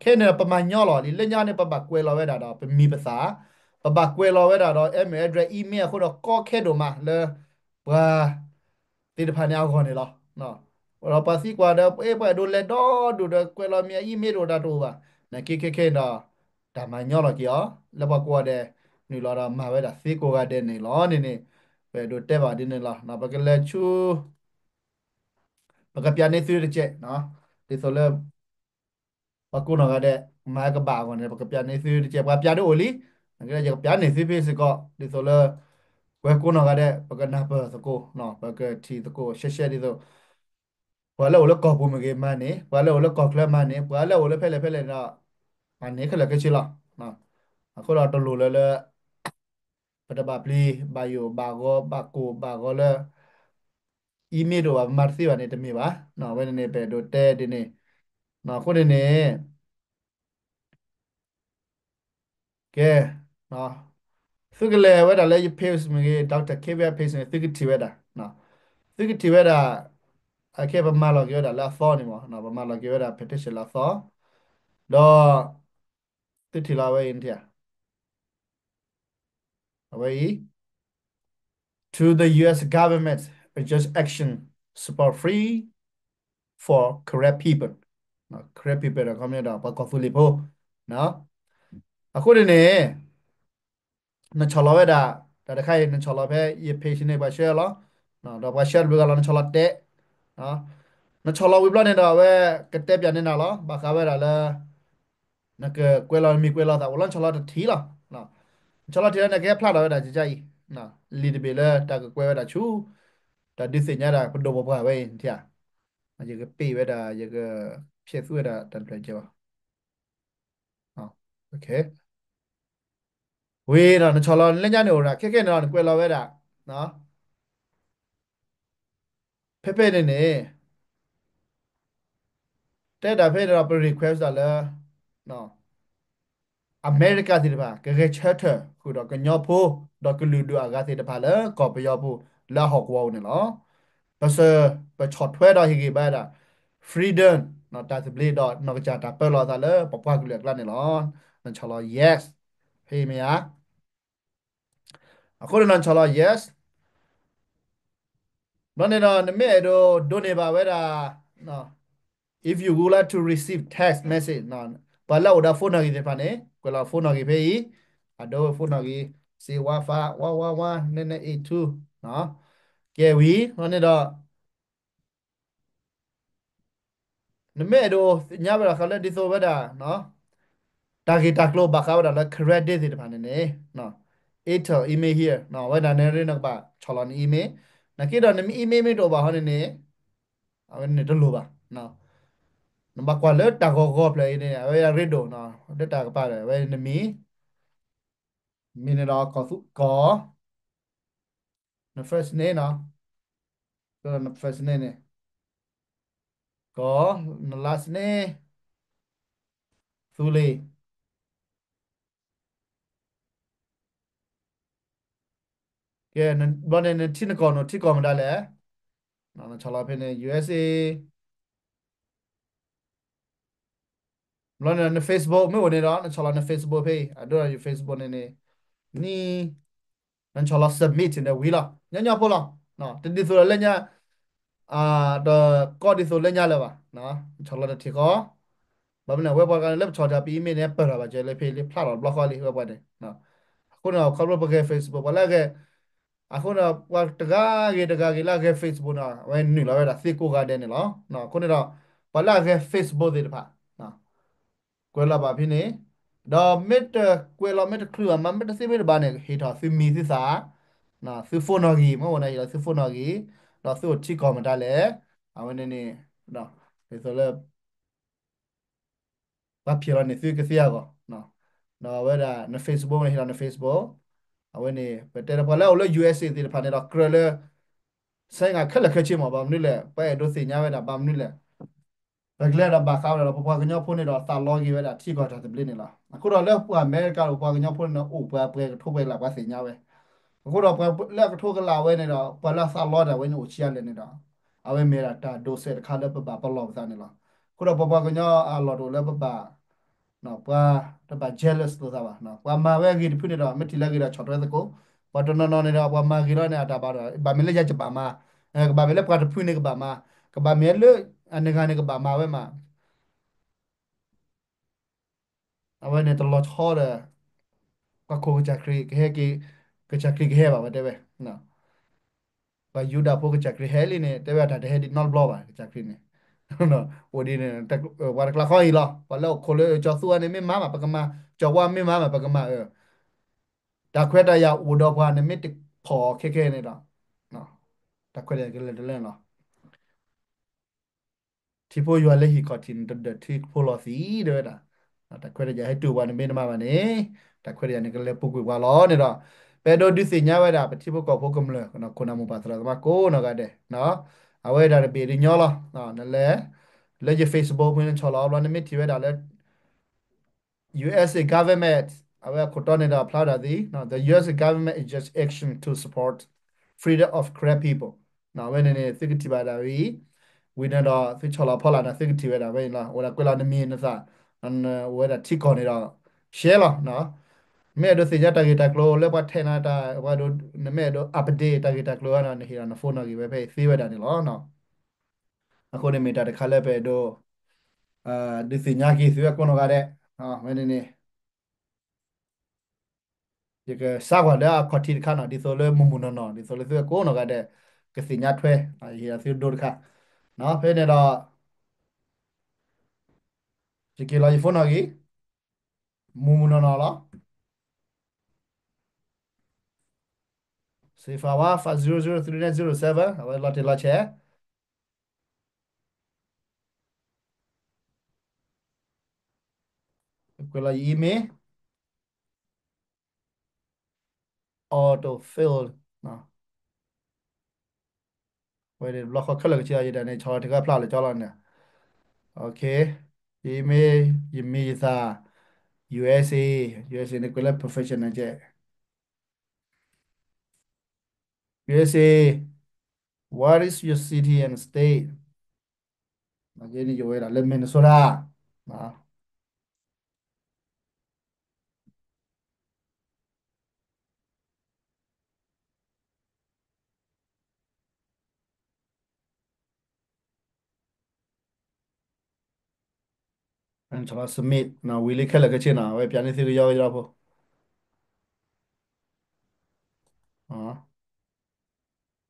ခဲအံၤန့ၣ်ဒီး ပမၤညီလီၤလံ လၢညါန့ၣ် ပဘၣ်ကွဲးလီၤဝဲဒၣ်ဒီး ပမံၤပသၣ်, ပဘၣ်ကွဲးလီၤဝဲဒၣ်ဒီး email address, email အဃိဒီး ကီခဲဒိၣ်မးလၢ ပှၤ သ့ၣ်တဖၣ်န့ၣ်အဂီၢ်န့ၣ်လီၤ. ဒီးပှၤသံကွၢ်ဒီး အဲ ပှၤအဲၣ်ဒိးလဲၤဒီဒူၣ်ဒီး ကွဲးလီၤမံၤ email တအိၣ်တၢ်တအိၣ်ဘၣ်. နာ်က့ခဲခဲအံၤဒီး တၢ်မၤညီလီၤက့ၤအီၤ လၢပှၤကိးဂၤဒဲး နုာ်လီၤဒီးမၤဝဲဒၣ်သ့ကိးဂၤဒဲးန့ၣ်လီၤန့ၣ်န့ၣ် ပအဲၣ်ဒိးတဲဘၣ်ဒ်န့ၣ်လီၤ. ပကလဲၤဆူ ပကပျးန့ၢ်သုတကဲး, ဒ်သိးလၢ ပှၤကိးနီၢ်ဂၤဒဲး မၤကဘၣ်အဂီၢ်န့ၣ် ပကပျးန့ၢ်သုတကဲး, ပှၤပျးဒ်အိၣ်လံ, ယကပျးန့ၢ်သုဖဲစ့ၢ်ကီး ဒ်သိးလၢ ပှၤကိးနီၢ်ဂၤဒဲး ပကနၢ်ပၢၢ်သကိး, ပကထံၣ်သကိးရှဲရှဲဒ်သိး ပှၤလၢအိၣ်လၢကီၢ်ပူၤမ့ၢ်ဂ့ၤမၤန့ၢ်, ပှၤလၢအိၣ်လၢကီၢ်ချၢမၤန့ၢ်, ပှၤလၢအိၣ်လၢဖဲလဲၣ်ဖဲလဲၣ်ဒီး မၤန့ၢ်ခဲလၢာ်ခဲဆ့လီၤ. အဃိဒီးတလိၣ်လၢလၢ ပတဘၣ်ပျံၤ ဘၣ်ယိၣ်ဘၣ်ဂီၤ ဘၣ်ကိၢ်ဘၣ်ဂီၤလၢ email တအိၣ်ဘၣ် ပမၤတသ့ဘၣ်န့ၣ် တမ့ၢ်ဘၣ်. အဝဲန့ၣ်န့ၣ် ပအဲၣ်ဒိးတဲဒ်န့ၣ်, အဃိန့ၣ်န့ၣ် ကဲ, သုကလဲၤဝဲဒၣ်လၢယ page မ့ၢ်ဂ့ၤ Doctor Kevin page န့ၣ် သုကထံၣ်ဝဲဒၣ်, သုကထံၣ်ဝဲဒၣ်, အခဲပမၤလီၤက့ၤဝဲဒၣ်လၢအသီန့ၣ်မ့ၢ် ပမၤလီၤက့ၤဝဲဒၣ် petition လၢအသီ, ဒီး သုထံၣ်လီၤဝဲအံၤနထံၣ်ဧါ, အဝဲအံၤ to the U S government urgent action support free for Karen people, Karen people ဒီးခီမ့ၢ်ဒီးပှၤကီၢ်သူလ့ၤဖိ, အဃိန့ၣ်န့ၣ် နဆီၣ်လီၤဝဲဒၣ်, တၢ်တခါအံၤ နဆီၣ်လီၤဖဲယ page န့ၣ် ပှၤ share လီၤ, ဒီးပှၤ share တဘျုးဂၤလီၤ နဆီၣ်လီၤတဲ, နဆီၣ်လီၤဝံၤဘျီန့ၣ်ဒီး အဝဲကတဲပၠးန့ၢ်နၤလီၤ, ဘၣ်ဃးဝဲဒၣ်လၢ နကကွဲးလီၤနမံၤကွဲးလီၤသး အိၣ်လီၤ နဆီၣ်လီၤတထံၣ်လီၤ, နဆီၣ်လီၤထံၣ်လီၤန့ၣ် ကဟဲဖျါထီၣ်ဝဲဒၣ်ကကအံၤ, လံာ်တဘ့ၣ်လၢတၢ်ကကွဲးဝဲဒၣ်ဆူ တၢ်ဒုးသ့ၣ်ညါဒၣ်ပဒိၣ်ပပှၢ်ဝဲအံၤနထံၣ်ဧါ, ယကပ့ၢ်ဝဲဒၣ် ယကဖျဲးသူဝဲဒၣ်တၢ်တဖျၢၣ်ကဲဘၣ် ဝံၤဒီး နဆီၣ်လီၤလၢညါန့ၣ်အိၣ်ဒၣ် ခဲခဲန့ၣ်ဒီး နကွဲးလီၤဝဲဒၣ်, ဖဲဖဲန့ၣ်န့ၣ် တဲဒၣ်ဖဲန့ၣ်ဒီး ပ request ဒၣ်လၢ အမဲရကၤသ့ၣ်တဖၣ် ကဂဲၤဆၢထၢၣ် ဃုာ်ဒီးကညီဖိ ဒီးကလုာ်ဒူၣ်အဂၤသ့ၣ်တဖၣ်လၢကီၢ်ပယီၤပူၤ လၢအဟီၣ်ကဝီၤပူၤန့ၣ်လီၤ. ပစၢၤ ပဆီၣ်ထွဲဒီးဟ့ၣ်ဂံၢ်ဘါဒၣ် freedom တၢ်သဘျ့ဒီး နီၢ်ကစၢ်တၢ်ပၢလီၤအသးလၢပပှၤကလုာ်အကျါန့ၣ်လီၤ. နဆီၣ်လီၤ yes ဖဲအံၤမ့ၢ်ဧါ. အဃိန့ၣ်ဒီး နဆီၣ်လီၤ yes ဘျီန့ၣ်ဒီး နမ့ၢ်အဲၣ်ဒိးဒိးန့ၢ်ဘၣ်ဝဲဒၣ် if you would like to receive text message ပှၤလၢအအိၣ်ဒီး phone နီၣ်ဂံၢ်သ့ၣ်တဖၣ်န့ၣ် ကွဲးလီၤ phone နီၣ်ဂံၢ်ဖဲအံၤ, အဒိ phone နီၣ်ဂံၢ် six one five one one one nine nine eight two ကဲဝံၤ ဘျီန့ၣ်ဒီး နမ့ၢ်အဲၣ်ဒိးသ့ၣ်ညါဝဲဒၣ်ဃးလၢ ဒ်သိးဝဲဒၣ် တၢ်ဂ့ၢ်တၢ်ကျိၤဘၣ်ဃးဝဲဒၣ်လၢ credit သ့ၣ်တဖၣ်န့ၣ်န့ၣ် enter email here ဝဲဒၣ်န့ၣ် နကဘၣ်ဆီၣ်လီၤန email, နာ်က့ဒီးန email မ့ၢ်တအိၣ်ဘၣ်ဟီန့ၣ်န့ၣ် အဝဲန့ၣ်တလိၣ်ဘၣ်. နဘၣ်ကွၢ်လၢတၢ်ဂီၤဂီၤဖျၢၣ်အံၤန့ၣ် အဝဲရ့ဒိၣ် လၢတၢ်ကပၤဒီး အဝဲနမံၤ မံၤန့ၣ်ဒီး ကီၢ်သူ ကီၢ် န first name နီၤ, န first name န့ၣ် ကီၢ် န last name သူလ့ၤ. ကဲ ဘျီန့ၣ် နထံနကီၢ် နထံကီၢ်မတၤလဲၣ်, နဆီၣ်လီၤဖဲန့ၣ် USA ဘျီန့ၣ် န Facebook မ့ၢ်အိၣ်န့ၣ်ဒီး နဆီၣ်လီၤန Facebook ဖဲအံၤ အဒိဒီး ယ Facebook န့ၣ်န့ၣ် နံၤ နဆီၣ်လီၤ submit န့ၣ်ဝံၤလီၤ ညီညီဖိလီၤ. တဒ်သိးလၢညါ တကီဒ်သိးလၢညါလၢၤဘၣ်, နဆီၣ်လီၤတထံၣ်ဃီ, ဘၣ်မနုၤဝဲပှၤဂၤန့ၣ် လၢပဆီၣ်တၢ်ပ email န့ၣ် ပၢၢ်ထီၣ်ဘၣ်ကဲလၢဖဲလံ ဖျါထီၣ်တဘျီဃီလံ ဝဲပှၤန့ၣ်. အဃိန့ၣ် ခီဖျိပဂဲၤ Facebook ပှၤလၢအဂဲၤ အဃိန့ၣ် ပှၤတဂၤဂ့ၤတဂၤဂ့ၤလၢအဂဲၤ Facebook န့ၣ် အဝဲနုာ်လီၤဝဲဒၣ်သ့ကိးဂၤဒဲးန့ၣ်လီၤ. အဃိန့ၣ်ဒီး ပှၤလၢအဂဲၤ Facebook သ့ၣ်တဖၣ် ကွဲးလီၤဘၣ်ဖဲန့ၣ်, ဒီးမ့ၢ်တကွဲးလီၤ မ့ၢ်တချုးဘၣ် မ့ၢ်တသ့မ့ၢ်တဘၣ်န့ၣ် ဟ့ၣ်ထီၣ်သုမံၤသုသၣ်, သု phone နီၣ်ဂံၢ် မ့ၢ်အိၣ်န့ၣ် ဟ့ၣ်လီၤသု phone နီၣ်ဂံၢ်, ဒီးသုအိၣ်ထံကီၢ်မတၤလဲၣ်, အဝဲန့ၣ်န့ၣ် ဒ်သိးလၢ ပှၤဖျဲးလီၤန့ၣ် သုကသ့အဂီၢ်, ဒီးအဝဲဒၣ်န Facebook န့ၣ် ဟ့ၣ်လီၤန Facebook, အဝဲန့ၣ် ပတဲလၢပှၤလၢအအိၣ်လၢ USA သ့ၣ်တဖၣ်န့ၣ်ဒီး ကြၢးလၢ စဲငါခဲလၢာ်ခဲဆ့မး ဘၣ်မနုၤလဲၣ် ပှၤအဲၣ်ဒိးသ့ၣ်ညါဝဲဒၣ် ဘၣ်မနုၤလဲၣ် ပကလဲၤဒီးဘၣ်ဃးဝဲဒၣ်ဒီး ပပှၤကညီဖိန့ၣ်ဒီး သးလီက့ၤဝဲဒၣ်ထံကီၢ်တၢ်သဘျ့န့ၣ်လီၤ. အဃိဒီးလၢပှၤအမဲရကၤဒီး ပှၤကညီဖိန့ၣ် အိၣ်ပှဲၤပှဲၤကထိပှဲၤလၢ် ပှၤသ့ၣ်ညါဝဲ, အဃိဒီးပှၤလၢအကထိကလၢ်ဝဲန့ၣ်ဒီး ပှၤလၢအသးလီတၢ်ဝဲန့ၣ်အိၣ်ဆံးအါလဲၣ်န့ၣ်ဒီး အဝဲမ့ၢ်ဒၣ်တၢ်ဒိးစဲးတခါလၢပဘၣ်ပလီၢ်ပသးန့ၣ်လီၤ. အဃိဒီးပပှၤကညီအလီၢ်တအိၣ်လၢပဘၣ် ပှၤတဘၣ် jealous လိာ်သးဘၣ်. ပှၤမၤဝဲအဂ့ၤတဖုန့ၣ်ဒီး မ့ၢ်ထံၣ်လၢအဂ့ၤဒီးဆီၣ်ထွဲသကိး, ပှၤတနီၤနီၤန့ၣ်ဒီး ပှၤမၤဂ့ၤလီၤန့ၣ် အတၢ်ဘၣ်ဒီး ဘၣ်မ့ၢ်လၢယၤယဘၣ်မၤ, ကဘၣ်မ့ၢ်လၢပှၤတဖုန့ၣ်ကဘၣ်မၤ, ကဘၣ်မ့ၢ်လၢအနဂၤန့ၣ်ကဘၣ်မၤဝဲမး အဝဲန့ၣ်တလီၤဆီဒီး ပှၤခိၣ်ကစၢ်ခရံာ်ကဟဲက့ၤ, ကစၢ်ခရံာ်ကဟဲဘၣ်ဝဲတဲဝဲ, ပှၤယူဒၤဖိကစၢ်ခရံာ်ဟဲလံန့ၣ် တဲဝဲအတၢ်တဟဲဒံးနီတဘျီဘၣ် ကစၢ်ခရံာ်န့ၣ်, အိၣ်ဒ်န့ၣ် ပှၤတကျါဃီအံၤလီၤ ပှၤလၢအိၣ်ခိးလၢကၠီၤသူအန့ၣ်မ့ၢ်မၤမး ပကမၤ, ကၠီၤဝါမ့ၢ်မၤမး ပကမၤ, တၢ်ခွဲးတၢ်ယာ်အိၣ်ဒီးပှၤန့ၣ်မ့ၢ်တဖီၣ်ခဲခဲန့ၣ်ဒီး တၢ်ခွဲးတၢ်ယာ်ကလဲၤတလၢလီၤ. ထံဖိယွၤလၢဟံၣ်ခီၣ်ထံးန့ၣ် တဒၢးထံဖိလီၤသံး တဲဝဲဒၣ်, တၢ်ခွဲးတၢ်ယာ်ဟဲတုၤပှၤန့ၣ်မ့ၢ်တမၤဘၣ်န့ၣ် တၢ်ခွဲးတၢ်ယာ်န့ၣ်ကလဲၤပူၤကွံာ်ပှၤလီၤန့ၣ်ဒီး ပအဲၣ်ဒိးဒုးသ့ၣ်ညါဝဲဒၣ် ပထံဖိကီၢ်ဖိကမျၢၢ် ခိၣ်နၢ်မိၢ်ပၢ်သရၣ်သမါကိးနီၢ်ဂၤဒဲး, အဝဲဒၣ်တဘ့ၣ်ဒ်ညီလီၤ. နလဲၤ လၢယ Facebook ဖဲန့ၣ်ဆီၣ်လီၤအဘျီ နမ့ၢ်ထံၣ်ဝဲဒၣ်လၢ U S A government အဝဲအခိၣ်တီန့ၣ်ဒီးဖျါဝဲဒၣ်သ့, the U S A government is just action to support freedom of Karen people. အဝဲန့ၣ်န့ၣ် သုကထံၣ်ဘၣ်ဒၣ်ဝဲအံၤ, ဝံၤန့ၣ်ဒီးသုဆီၣ်လီၤဖီလာ်န့ၣ် သုကထံၣ်ဝဲဒၣ်ဝဲအံၤလီၤ. အိၣ်ဒၣ်ကွဲးလီၤနမံၤနသၣ်, အိၣ်ဝဲဒၣ်ထံကီၢ်န့ၣ်ဒီး share လီၤ. မ့ၢ်အဲၣ်ဒိးသ့ၣ်ညါတၢ်ဂ့ၢ်တၢ်ကျိၤလၢပှၤထဲးနၤ, နမ့ၢ်အဲၣ်ဒိး update တၢ်ဂ့ၢ်တၢ်ကျိၤန့ၣ် နဟ့ၣ်လီၤန phone နီၣ်ဂံၢ်ဝဲဖဲအံၤသ့ဝဲဒၣ်န့ၣ်လီၤ. အဃိန့ၣ်မ့ၢ်တၢ်တခါလၢပအဲၣ်ဒိး ဒုးသ့ၣ်ညါက့ၤသုဝဲကိးနီၢ်ဂၤဒဲး, ဝဲန့ၣ်န့ၣ် ယကစးကွၢ်လၢအခီၣ်ထံးတခါနီၤ ဒ်သိးလၢမုၢ်မုၢ်နီၢ်နီၢ် ဒ်သိးလၢသုဝဲကိးနီၢ်ဂၤဒဲး ကသ့ၣ်ညါထွဲ, ယဟ့ၣ်သုဒိတခါ, ဖဲန့ၣ်ဒီး ယက့ၤလီၤယ phone နီၣ်ဂံၢ်, မုၢ်မုၢ်နီၢ်နီၢ်လီၤ. six five one five zero zero three nine zero seven အဝဲလီၤတံၢ်လီၤဆဲး, ကွဲးလီၤယ email, auto fill ဝဲဒၣ်ဘျီဃီခဲလၢာ်ကဆ့အီၤ ယဒၣ်န့ၣ် ဆီၣ်လီၤတခါဖျါလၢကၠီလီၤန့ၣ်, ယ email ယမံၤယသၣ်, U S A, U S A န့ၣ်ကွဲးလၢ professional ကဲ, U S A, what is your city and state? ယန့ၣ်ယဝဲဒၣ်လၢ Minnesota. ဆီၣ်လီၤ submit နီၤ ဝံၤလံခဲလၢာ်ခဲဆ့နီၤ အဝဲပၠးန့ၢ်သုကယီကယီဖိ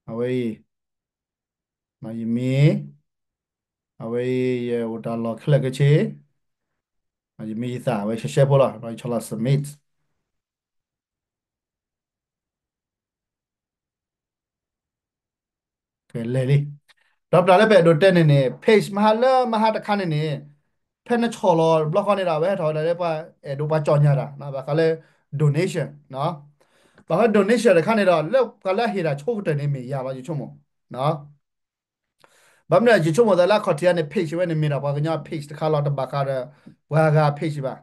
အဝဲအံၤ ယမံၤ အဝဲအံၤ ယအိၣ်တၢ်လီၢ်ခဲလၢာ်ခဲဆ့ ယမံၤယသၣ် အဝဲရှဲရှဲဖိလီၤ ယဆီၣ်လီၤ submit ကလဲၤလံ ဒီးပတၢ်လၢပအဲၣ်ဒိးတဲန့ၣ်န့ၣ် page မဟါလၢမဟါတခါန့ၣ်န့ၣ် ဖဲနဆီၣ်လီၤဘျီဃီန့ၣ်ဒီး အဝဲဟဲထီၣ်ဝဲဒၣ်လၢပှၤအဲၣ်ဒိးပှၤကၠီၣ်ညါတၢ် ဘၣ်ဃးလၢ donation ဘၣ်ဃး donation တခါန့ၣ်ဒီး လၢပှၤလၢအဟ့ၣ်တၢ်ဆိကတၢၢ်န့ၣ်မ့ၢ်ယၤလီၤ ယဆိကမိၣ် ဘၣ်မနုၤ ယဆိကမိၣ်သးလၢအခီၣ်ထံးန့ၣ် page ဝဲန့ၣ်မ့ၢ်ဒၣ်ပှၤကညီ page တခါလီၤ တဘၣ်ဃးဒီးပှၤဂၤ page ဘၣ်.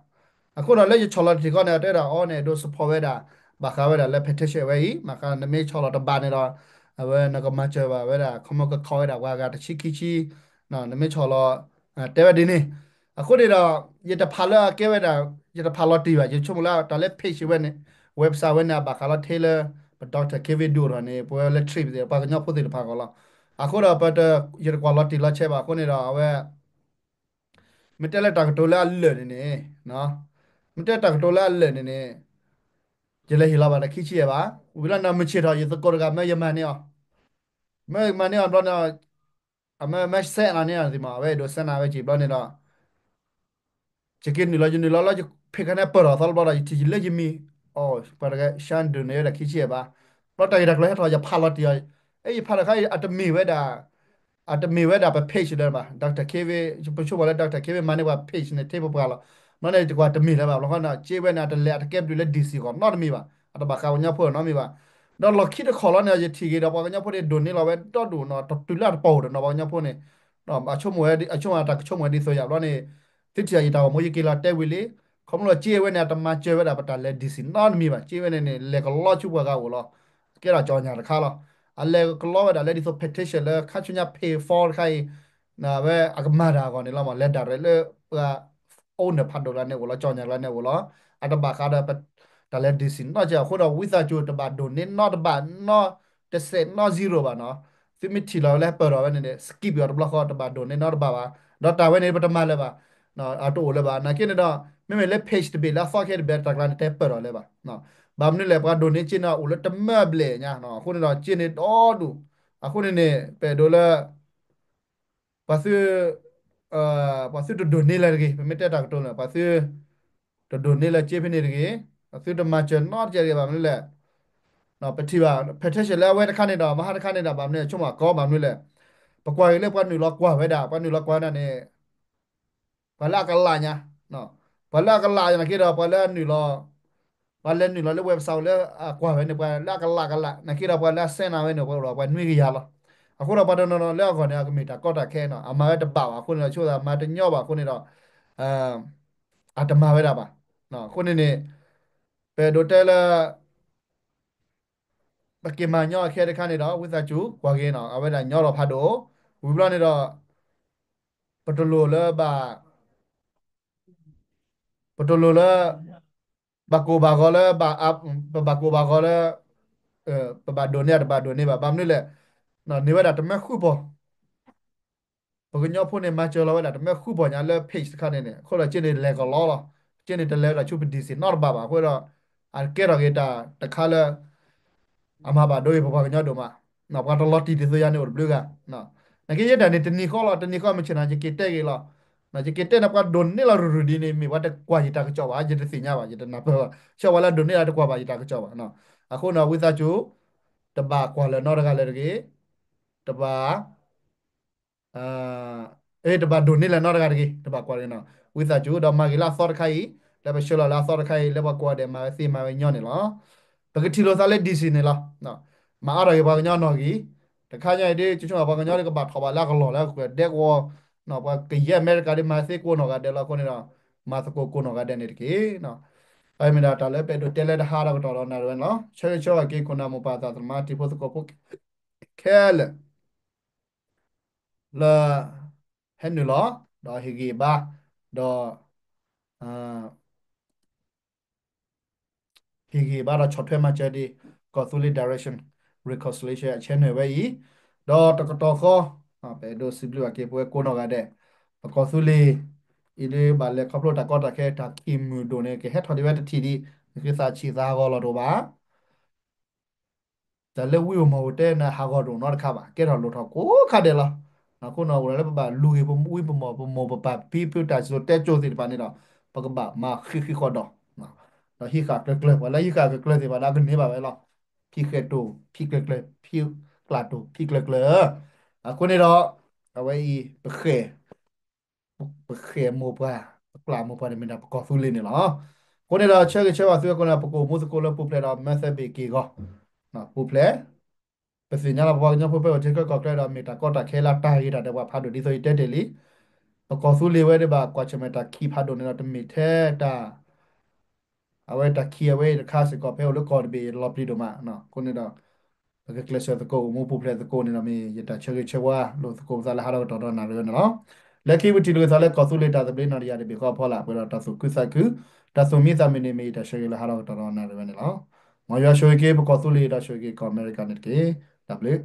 အဃိဒီးလၢယဆီၣ်လီၤတထံၣ်ဃီန့ၣ် တဲဒၣ်အီၤန့ၣ် ဒိး support ဝဲဒၣ် ဘၣ်ဃးဝဲဒၣ်လၢ petition ဝဲအံၤ ဘၣ်ဃးနမ့ၢ်ဆီၣ်လီၤတဘၣ်န့ၣ်ဒီး အဝဲနကမၤစၢၤဘၣ်ဝဲဒၣ် ခီမီကခီဝဲဒၣ်ပှၤဂၤတဆံခံဆံ နမ့ၢ်ဆီၣ်လီၤ တဲဝဲဒ်န့ၣ် အဃိန့ၣ်ဒီး ယတဖးလၢအကဲဝဲဒၣ် ယတဖးလီၤတံၢ်ဘၣ် ယဆိကမိၣ်လၢတၢ်လၢ page ဝဲန့ၣ် website ဝဲန့ၣ် အဘၣ်ဃးလီၤထဲလၢ ပ Doctor Kevin ဒိၣ်ထီၣ်န့ၣ် ပဝဲလၢ trip သ့ၣ် ပှၤကညီဖိသ့ၣ်တဖၣ်ဂီၢ်လီၤ. အဃိဒီးပတ ယတကွၢ်လီၤတံၢ်လီၤဆဲးဘၣ် အဃိန့ၣ်ဒီးအဝဲ မ့ၢ်တဲလၢတၢ်ကတိၤလၢအလၢာ်န့ၣ်န့ၣ် မ့ၢ်တဲတၢ်ကတိၤလၢအလၢာ်န့ၣ်န့ၣ် ယလဲၤဟ့ၣ်လီၤဘၣ်တၢ်ခံဆံယဲၢ်ဘၣ်. ဝံၤလီၤန့ၣ် မုၢ်ဆ့ၣ်ထီၣ် ယသကိးတဂၤမၢယမၤန့ၢ်အီၤ မၢယမၤန့ၢ်အီၤဘျီန့ၣ် အမၢမၢစဲးနၤန့ၢ်အီၤသ့ၣ်မး အဝဲအဲၣ်ဒိးစဲးနၤဝဲက့ၤဘျီန့ၣ်ဒီး ယက့ၤနုာ်လီၤ ယနုာ်လီၤလီၤ ယဖံးခါန့ၣ်ပၢၢ်ထီၣ်သီတဘျီဒီး ယထံၣ်ယလၢယမံၤ အီၤ ပှၤတဂၤ ရှါဒုး န့ၢ်ဝဲဒၣ်ခံဆံယဲၢ်ဘၣ်. ဘျီတၢ်ဂ့ၢ်တၢ်ကျိၤဟဲထီၣ် ယဖးလီၤတံၢ်အီၤ အဲ ယဖးလီၤခါအံၤ အတမ့ၢ်ဝဲဒၣ် အတမ့ၢ်ဝဲဒၣ်ပ page လၢၤဘၣ် Doctor Kevin ပဆိကမိၣ်လၢ Doctor Kevin မၤန့ၢ်ပှၤ page န့ၣ် ထဲပပှၤလီၤ. ဘျီန့ၣ် ယကွၢ်တမ့ၢ်လၢၤဘၣ် ဘျီဃီန့ၣ် စ့ဝဲန့ၣ် အတလဲၤအတကဲဘျုးလၢ D C ဂီၢ်နီတမံၤဘၣ် အတဘၣ်ဃးပှၤကညီဖိနီတမံၤဘၣ်. ဒီးလီၢ်ခံတခီလီၤန့ၣ် ယထံၣ်က့ၤဒီးပှၤကညီဖိန့ၣ် ဒိးန့ၢ်လီၤဝဲဒီဒူၣ်နီၤ တတုၤလၢအတပီၢ်အိၣ်ဒီးနီၤ ပှၤကညီဖိန့ၣ် အဆိကမိၣ်ဝဲ အဆိကမိၣ်တၢ်ကဆိကမိၣ်ဝဲဒ်သိးယၤဘျီန့ၣ် သုထံၣ်အီၤယတၢ်ဂီၤမူ ယက့ၤလီၤတဲဝံၤလံ ခီဖျိလၢစ့ဝဲန့ၣ် အတမၤစၢၤဝဲဒၣ်ပတၢ်လဲၤ D C နီတမံၤဘၣ် စ့ဝဲန့ၣ်န့ၣ် လဲၤကလီဆူပှၤဂၤအိၣ်လီၤ. ကဲဒၣ်ကၠီၣ်ညၣ်တခါလီၤ. အလဲၤကလီဝဲဒၣ်လၢဒ်သိး petition လၢခါဆူညါ pay for တခါအံၤ အဝဲအကမၤတၢ်အဂီၢ်န့ၣ်လီၤမး လဲၤဒၣ်ရဲၣ်လၢပှၤ အိၣ်နၢၤဖးဒိၣ်ကျါန့ၣ်အိၣ်လီၤ ကၠီၣ်ညါကျါန့ၣ်အိၣ်လီၤ အတဘၣ်ဃးဒီး တၢ်လၢ DC နီတစဲး အဃိဒီး ဝံသးစူၤ တဘၣ်ဒိးန့ၢ်နီတဘၣ် နီတစဲးနီ zero ဘၣ်နီၤ သုမ့ၢ်ထံၣ်လီၤဝဲလၢဟဲပၢၢ်ထီၣ်ဝဲန့ၣ်န့ၣ် skip အီၤတဘျီဃီ တဘၣ်ဒိးန့ၢ်နီတဘၣ်ဘၣ် ဒီးတၢ်ဝဲန့ၣ် ပတမၤလၢၤဘၣ် အတအိၣ်လၢၤဘၣ် နာ်က့န့ၣ်ဒီး မ့မ့ၢ်လၢ page တဘ့ၣ်လၢအသီခဲတဘ့ၣ်တၢ်ကျါန့ၣ် တဟဲပၢၢ်ထီၣ်လၢၤဘၣ် ဘၣ်မနုၤလဲၣ် ပှၤဒိးန့ၢ်က့န့ၣ် အိၣ်လၢတမၢဘျဲၣ်ညါ အဃိန့ၣ်ဒီး က့န့ၣ်ဒီဒူၣ် အဃိန့ၣ်န့ၣ် ပအဲၣ်ဒိးလၢ ပှၤသု ပှၤသုတဒိးန့ၢ်လၢၤတဂ့ၤ ပမ့ၢ်တဲတၢ်ကတိၤန့ၣ် ပှၤသု တဒိးန့ၢ်လၢၤက့ဖဲန့ၣ်တဂ့ၤ သုတမၤစၢၤနီတစဲးတဂ့ၤ ဘၣ်မနုၤလဲၣ် ပထံၣ်ဘၣ် petition လၢအဝဲတခါန့ၣ်ဒီး မဟါတခါန့ၣ်ဒီး ဘၣ်မနုၤလဲၣ် ဆိကမိၣ်ကီးဘၣ်မနုၤလဲၣ် ပကွၢ်က့ၤလၢပှၤနုာ်လီၤကွၢ်ဝဲဒၣ် ပှၤနုာ်လီၤကွၢ်ဝဲဒၣ်န့ၣ် ပှၤလၢအကလးညါ ပှၤလၢအကလးညါနာ်က့ဒီး ပှၤလၢအနုာ်လီၤ ပှၤလဲၤနုာ်လီၤလၢ website လၢအကွၢ်ဝဲန့ၣ် ပှၤလၢအကလးကလး နာ်က့ဒီး ပှၤလၢအ send ဝဲန့ၣ် ပှၤအိၣ်ဒီးပှၤနွံကယၤလီၤ အဃိဒီး ပှၤတနီၤနီၤလၢအဂီၢ်န့ၣ် အကမ့ၢ်တၢ်ကီတၢ်ခဲနီၤ အမၤဝဲတဘၣ်ဘၣ်အဃိန့ၣ်ဒီး ဆိသးမၤတညီဘၣ်အဃိန့ၣ်ဒီး အတမၤဝဲဒၣ်ဘၣ် အဃိန့ၣ်န့ၣ် ပအဲၣ်ဒိးတဲလၢ ပက့ၤမၤညီအခဲတခါန့ၣ်ဒီး ဝံသးစူၤ ကွၢ်က့ၤနီၤ အဝဲဒၣ်ညီလီၤဖးဒိၣ် ဝံၤဘျီန့ၣ်ဒီး ပတလိၣ်လၢဘၣ် ပတလိၣ်လၢ ဘၣ်ကိၢ်ဘၣ်ဂီၤလၢ ပဘၣ်ကိၢ်ဘၣ်ဂီၤလၢ ပဘၣ်ဒိးန့ၢ်တဘၣ်ဒိးန့ၢ်ဘၣ် ဘၣ်မနုၤလဲၣ် န့ၢ်ဝဲဒၣ်တမၢဃုပီၢ် ပကညီဖိန့ၣ် မၤစၢၤလီၤဝဲဒၣ်တမၢဃုပီၢ်ညါလၢ page တခါန့ၣ်န့ၣ် အဃိဒီးက့န့ၣ်လဲၤကလီလီၤ က့န့ၣ်တလဲၤဝဲဒၣ်ဆူပ DC နီတဘၣ်ဘၣ် အဃိဒီး အကဲထီၣ်က့ၤတၢ်တခါလၢ အမၤဘၣ်ဒိအံၤပပှၤကညီဒိၣ်မး ပှၤတလီၤတံၢ်ဒ်သိးယၤန့ၣ်အိၣ်တဘျုးဂၤ နာ်က့ယဲဒၣ်န့ၣ် တနံၤဃီလီၤ တနံၤဃီမုၢ်ဆ့ၣ်နီၤ ယက့ၤတဲက့ၤလီၤ ယက့ၤတဲန့ၣ် ပှၤဒိးန့ၢ်လီၤရူၤရူၤဒ်န့ၣ် မ့ၢ်ပှၤတကွၢ်ယတၢ်ကစီၣ်ဘၣ် ယတသ့ၣ်ညါဘၣ် ယတနၢ်ပၢၢ်ဘၣ် ဆၢပှၤလၢအဒိးန့ၢ်လီၤတကွၢ်ဘၣ်ယတၢ်ကစီၣ်ဘၣ် အဃိန့ၣ် ဝံသးစူၤ တဘၣ်ကွၢ်လၢၤနီတဂၤလၢၤတဂ့ၤ တဘၣ် အဲ တဘၣ်ဒိးန့ၢ်လၢၤနီတဂၤတဂ့ၤ တဘၣ်ကွၢ်တဂ့ၤနီၤ ဝံသးစူၤ ဒီးမၤဂ့ၤလၢအသီတခါအံၤ လၢပဆှၢလီၤလၢအသီတခါအံၤ လၢပှၤကိးဂၤဒဲးမၤဝဲသ့မၤဝဲညီန့ၣ်လီၤ ပကထံၣ်လိာ်သးလၢ DC န့ၣ်လီၤ မၤအါထီၣ်က့ၤပှၤကညီနီၣ်ဂံၢ် တခါညါအံၤဒ် ကဆိကမိၣ်ပှၤကညီဒ်ကဘၣ်ထီၣ်ဘၣ်လၢအကလီၢ်လၢအကဒဲကဝီၤ ပှၤကယဲၢ်အမဲရကၤဒ်မၤသ့ကိးနီၢ်ဂၤဒဲးလီၤ အဃိန့ၣ်ဒီး မၤသကိးကိးနီၢ်ဂၤဒဲးန့ၣ်တက့ၢ် အမ့ၢ်ဒၣ်တၢ်လၢပအဲၣ်ဒိးတဲလၢ တဟါဒီကတီၢ်ဒီးနၣ်ရံၣ်ဝဲန့ၣ်လီၤ ဆၢဂ့ၤဆၢဝါက့ၤ ခိၣ်နၢ်မိၢ်ပၢ်သးသမါတံၤဖိသကိးဖိ ခဲလၢာ် လၢ ဟဲနုာ်လီၤ ဒီးဟ့ၣ်ဂံၢ်ဘါ ဒီး ဟ့ၣ်ဂံၢ်ဘါဒီးဆီၣ်ထွဲမၤစၢၤဒံး ကီၢ်သူလ့ၤ direction reconciliation အ channel ဝဲအံၤ ဒီးတကတီၢ်ဃီ ပအဲၣ်ဒိးစံးဘျုးဘၣ်က့ၤပဝဲကိးနီၢ်ဂၤဒဲး ပကီၢ်သူလ့ၤ အံၤဒ်ဘၣ်လဲၤခီဖျိတၢ်ကီတၢ်ခဲ တၢ်ခံးမုၢ်ဒိၣ်န့ၣ် ကဟဲထီၣ်ဒံးဝဲတထံၣ်ဒံး နကသးဆံးသးဟးဂီၤလီၤတအိၣ်ဘၣ် တၢ်လၢဝံပမီၢ်ပတဲန့ၣ် ဟးဂီၤတအိၣ်နီတခါဘၣ် ကဲထီၣ်လိၣ်ထီၣ်ကိးခါဒဲးလီၤ. အဃိန့ၣ် အိၣ်ဒၣ်လၢပဘၣ်လူၤဂ့ၤပဝံပမီၢ်ပမိၢ်ပပၢ်ဖံဖု တၢ်စံၣ်စိၤတဲစိၤသ့ၣ်တဖၣ်န့ၣ်ဒီး ပကဘၣ်မၤဃံးဃံးဃီဒီး ဒီးဟံးဃာ်ကျၢၤကျၢၤ ပှၤလၢဟံးဃာ်ကျၢၤကျၢၤသ့ၣ်တဖၣ်ဒီး အကန့ၢ်ဘၣ်ဝဲလီၤ. ဖံးဃဲၤတိၢ်ဖံးကျၢၤကျၢၤ ဖံးကျၢၤတိၢ်ဖံးကျၢၤကျၢၤ အဃိန့ၣ်ဒီး အဝဲအံၤ ပဃဲၤ ပဃဲၤမိၢ်ပှၢ် ပကျၢ်မိၢ်ပှၢ်န့ၣ်မ့ၢ်ဒၣ်ပကီၢ်သူလ့ၤန့ၣ်လီၤ. အဃိန့ၣ်ဒီး ဆၢဂ့ၤဆၢဝါသုအဃိန့ၣ် ပကအိၣ်မူသကိးလၢပူၤဖျဲးဒီး မၢသၢဘ့ၣ်က့ၢ်ဂီၤ ပူၤဖျဲး ပသ့ၣ်ညါလီၤပပှၤကညီဖိဖဲအိၣ်ထဲခၢၣ်ကီၢ်ချၢဒီး မ့ၢ်တၢ်ကီတၢ်ခဲလၢတၢ်ဂ့ၤတၢ်ဒဲးပှၤဖးဒိၣ်ဒ်သိးယတဲတ့ၢ်လံ. ပကီၢ်သူလ့ၤဝဲဒၣ်ဘၣ်ကွၢ်ဆၢၣ်မဲာ်တၢ်ခံးဖးဒိၣ်န့ၣ်ဒီး တမ့ၢ်ထဲတၢ် အဝဲတၢ်ခံးအဝဲအံၤတခါစ့ၢ်ကီး ဖဲအိၣ်လၢကီၢ်တဘ့ၣ်အံၤလီၤပျံၤဒိၣ်မး. အဃိန့ၣ်ဒီး ပကကျဲးစၢးသကိးအိၣ်မူပူၤဖျဲးသကိးန့ၣ်ဒီး မ့ၢ်ယတၢ်ဆၢဂ့ၤဆၢဝါလိာ်သကိးပသးလၢဟးထီၣ်ကတီၢ်ဒီးနၣ်ရံၣ်ဝဲန့ၣ်လီၤ. လၢခံပထံၣ်လိာ်သးလၢကီၢ်သူလ့ၤတၢ်သဘျ့နီၢ်တယၢ်တဘ့ၣ်ဃီအဖီလာ် ပှဲၤဒီးတၢ်သူၣ်ခုသးခု တၢ်သူၣ်မံသးမုာ်န့ၣ် မ့ၢ်ယတၢ်ဆၢဂ့ၤလၢဟးထီၣ်ကတီၢ်ဒီးနၣ်ရံၣ်ဝဲန့ၣ်လီၤ. မ်ယွၤဆိၣ်ဂ့ၤက့ၤပကီၢ်သူလ့ၤဒီးဆိၣ်ဂ့ၤက့ၤကီၢ်အမဲရကၤန့ၣ်တက့ၢ်. တၢ်ဘျုး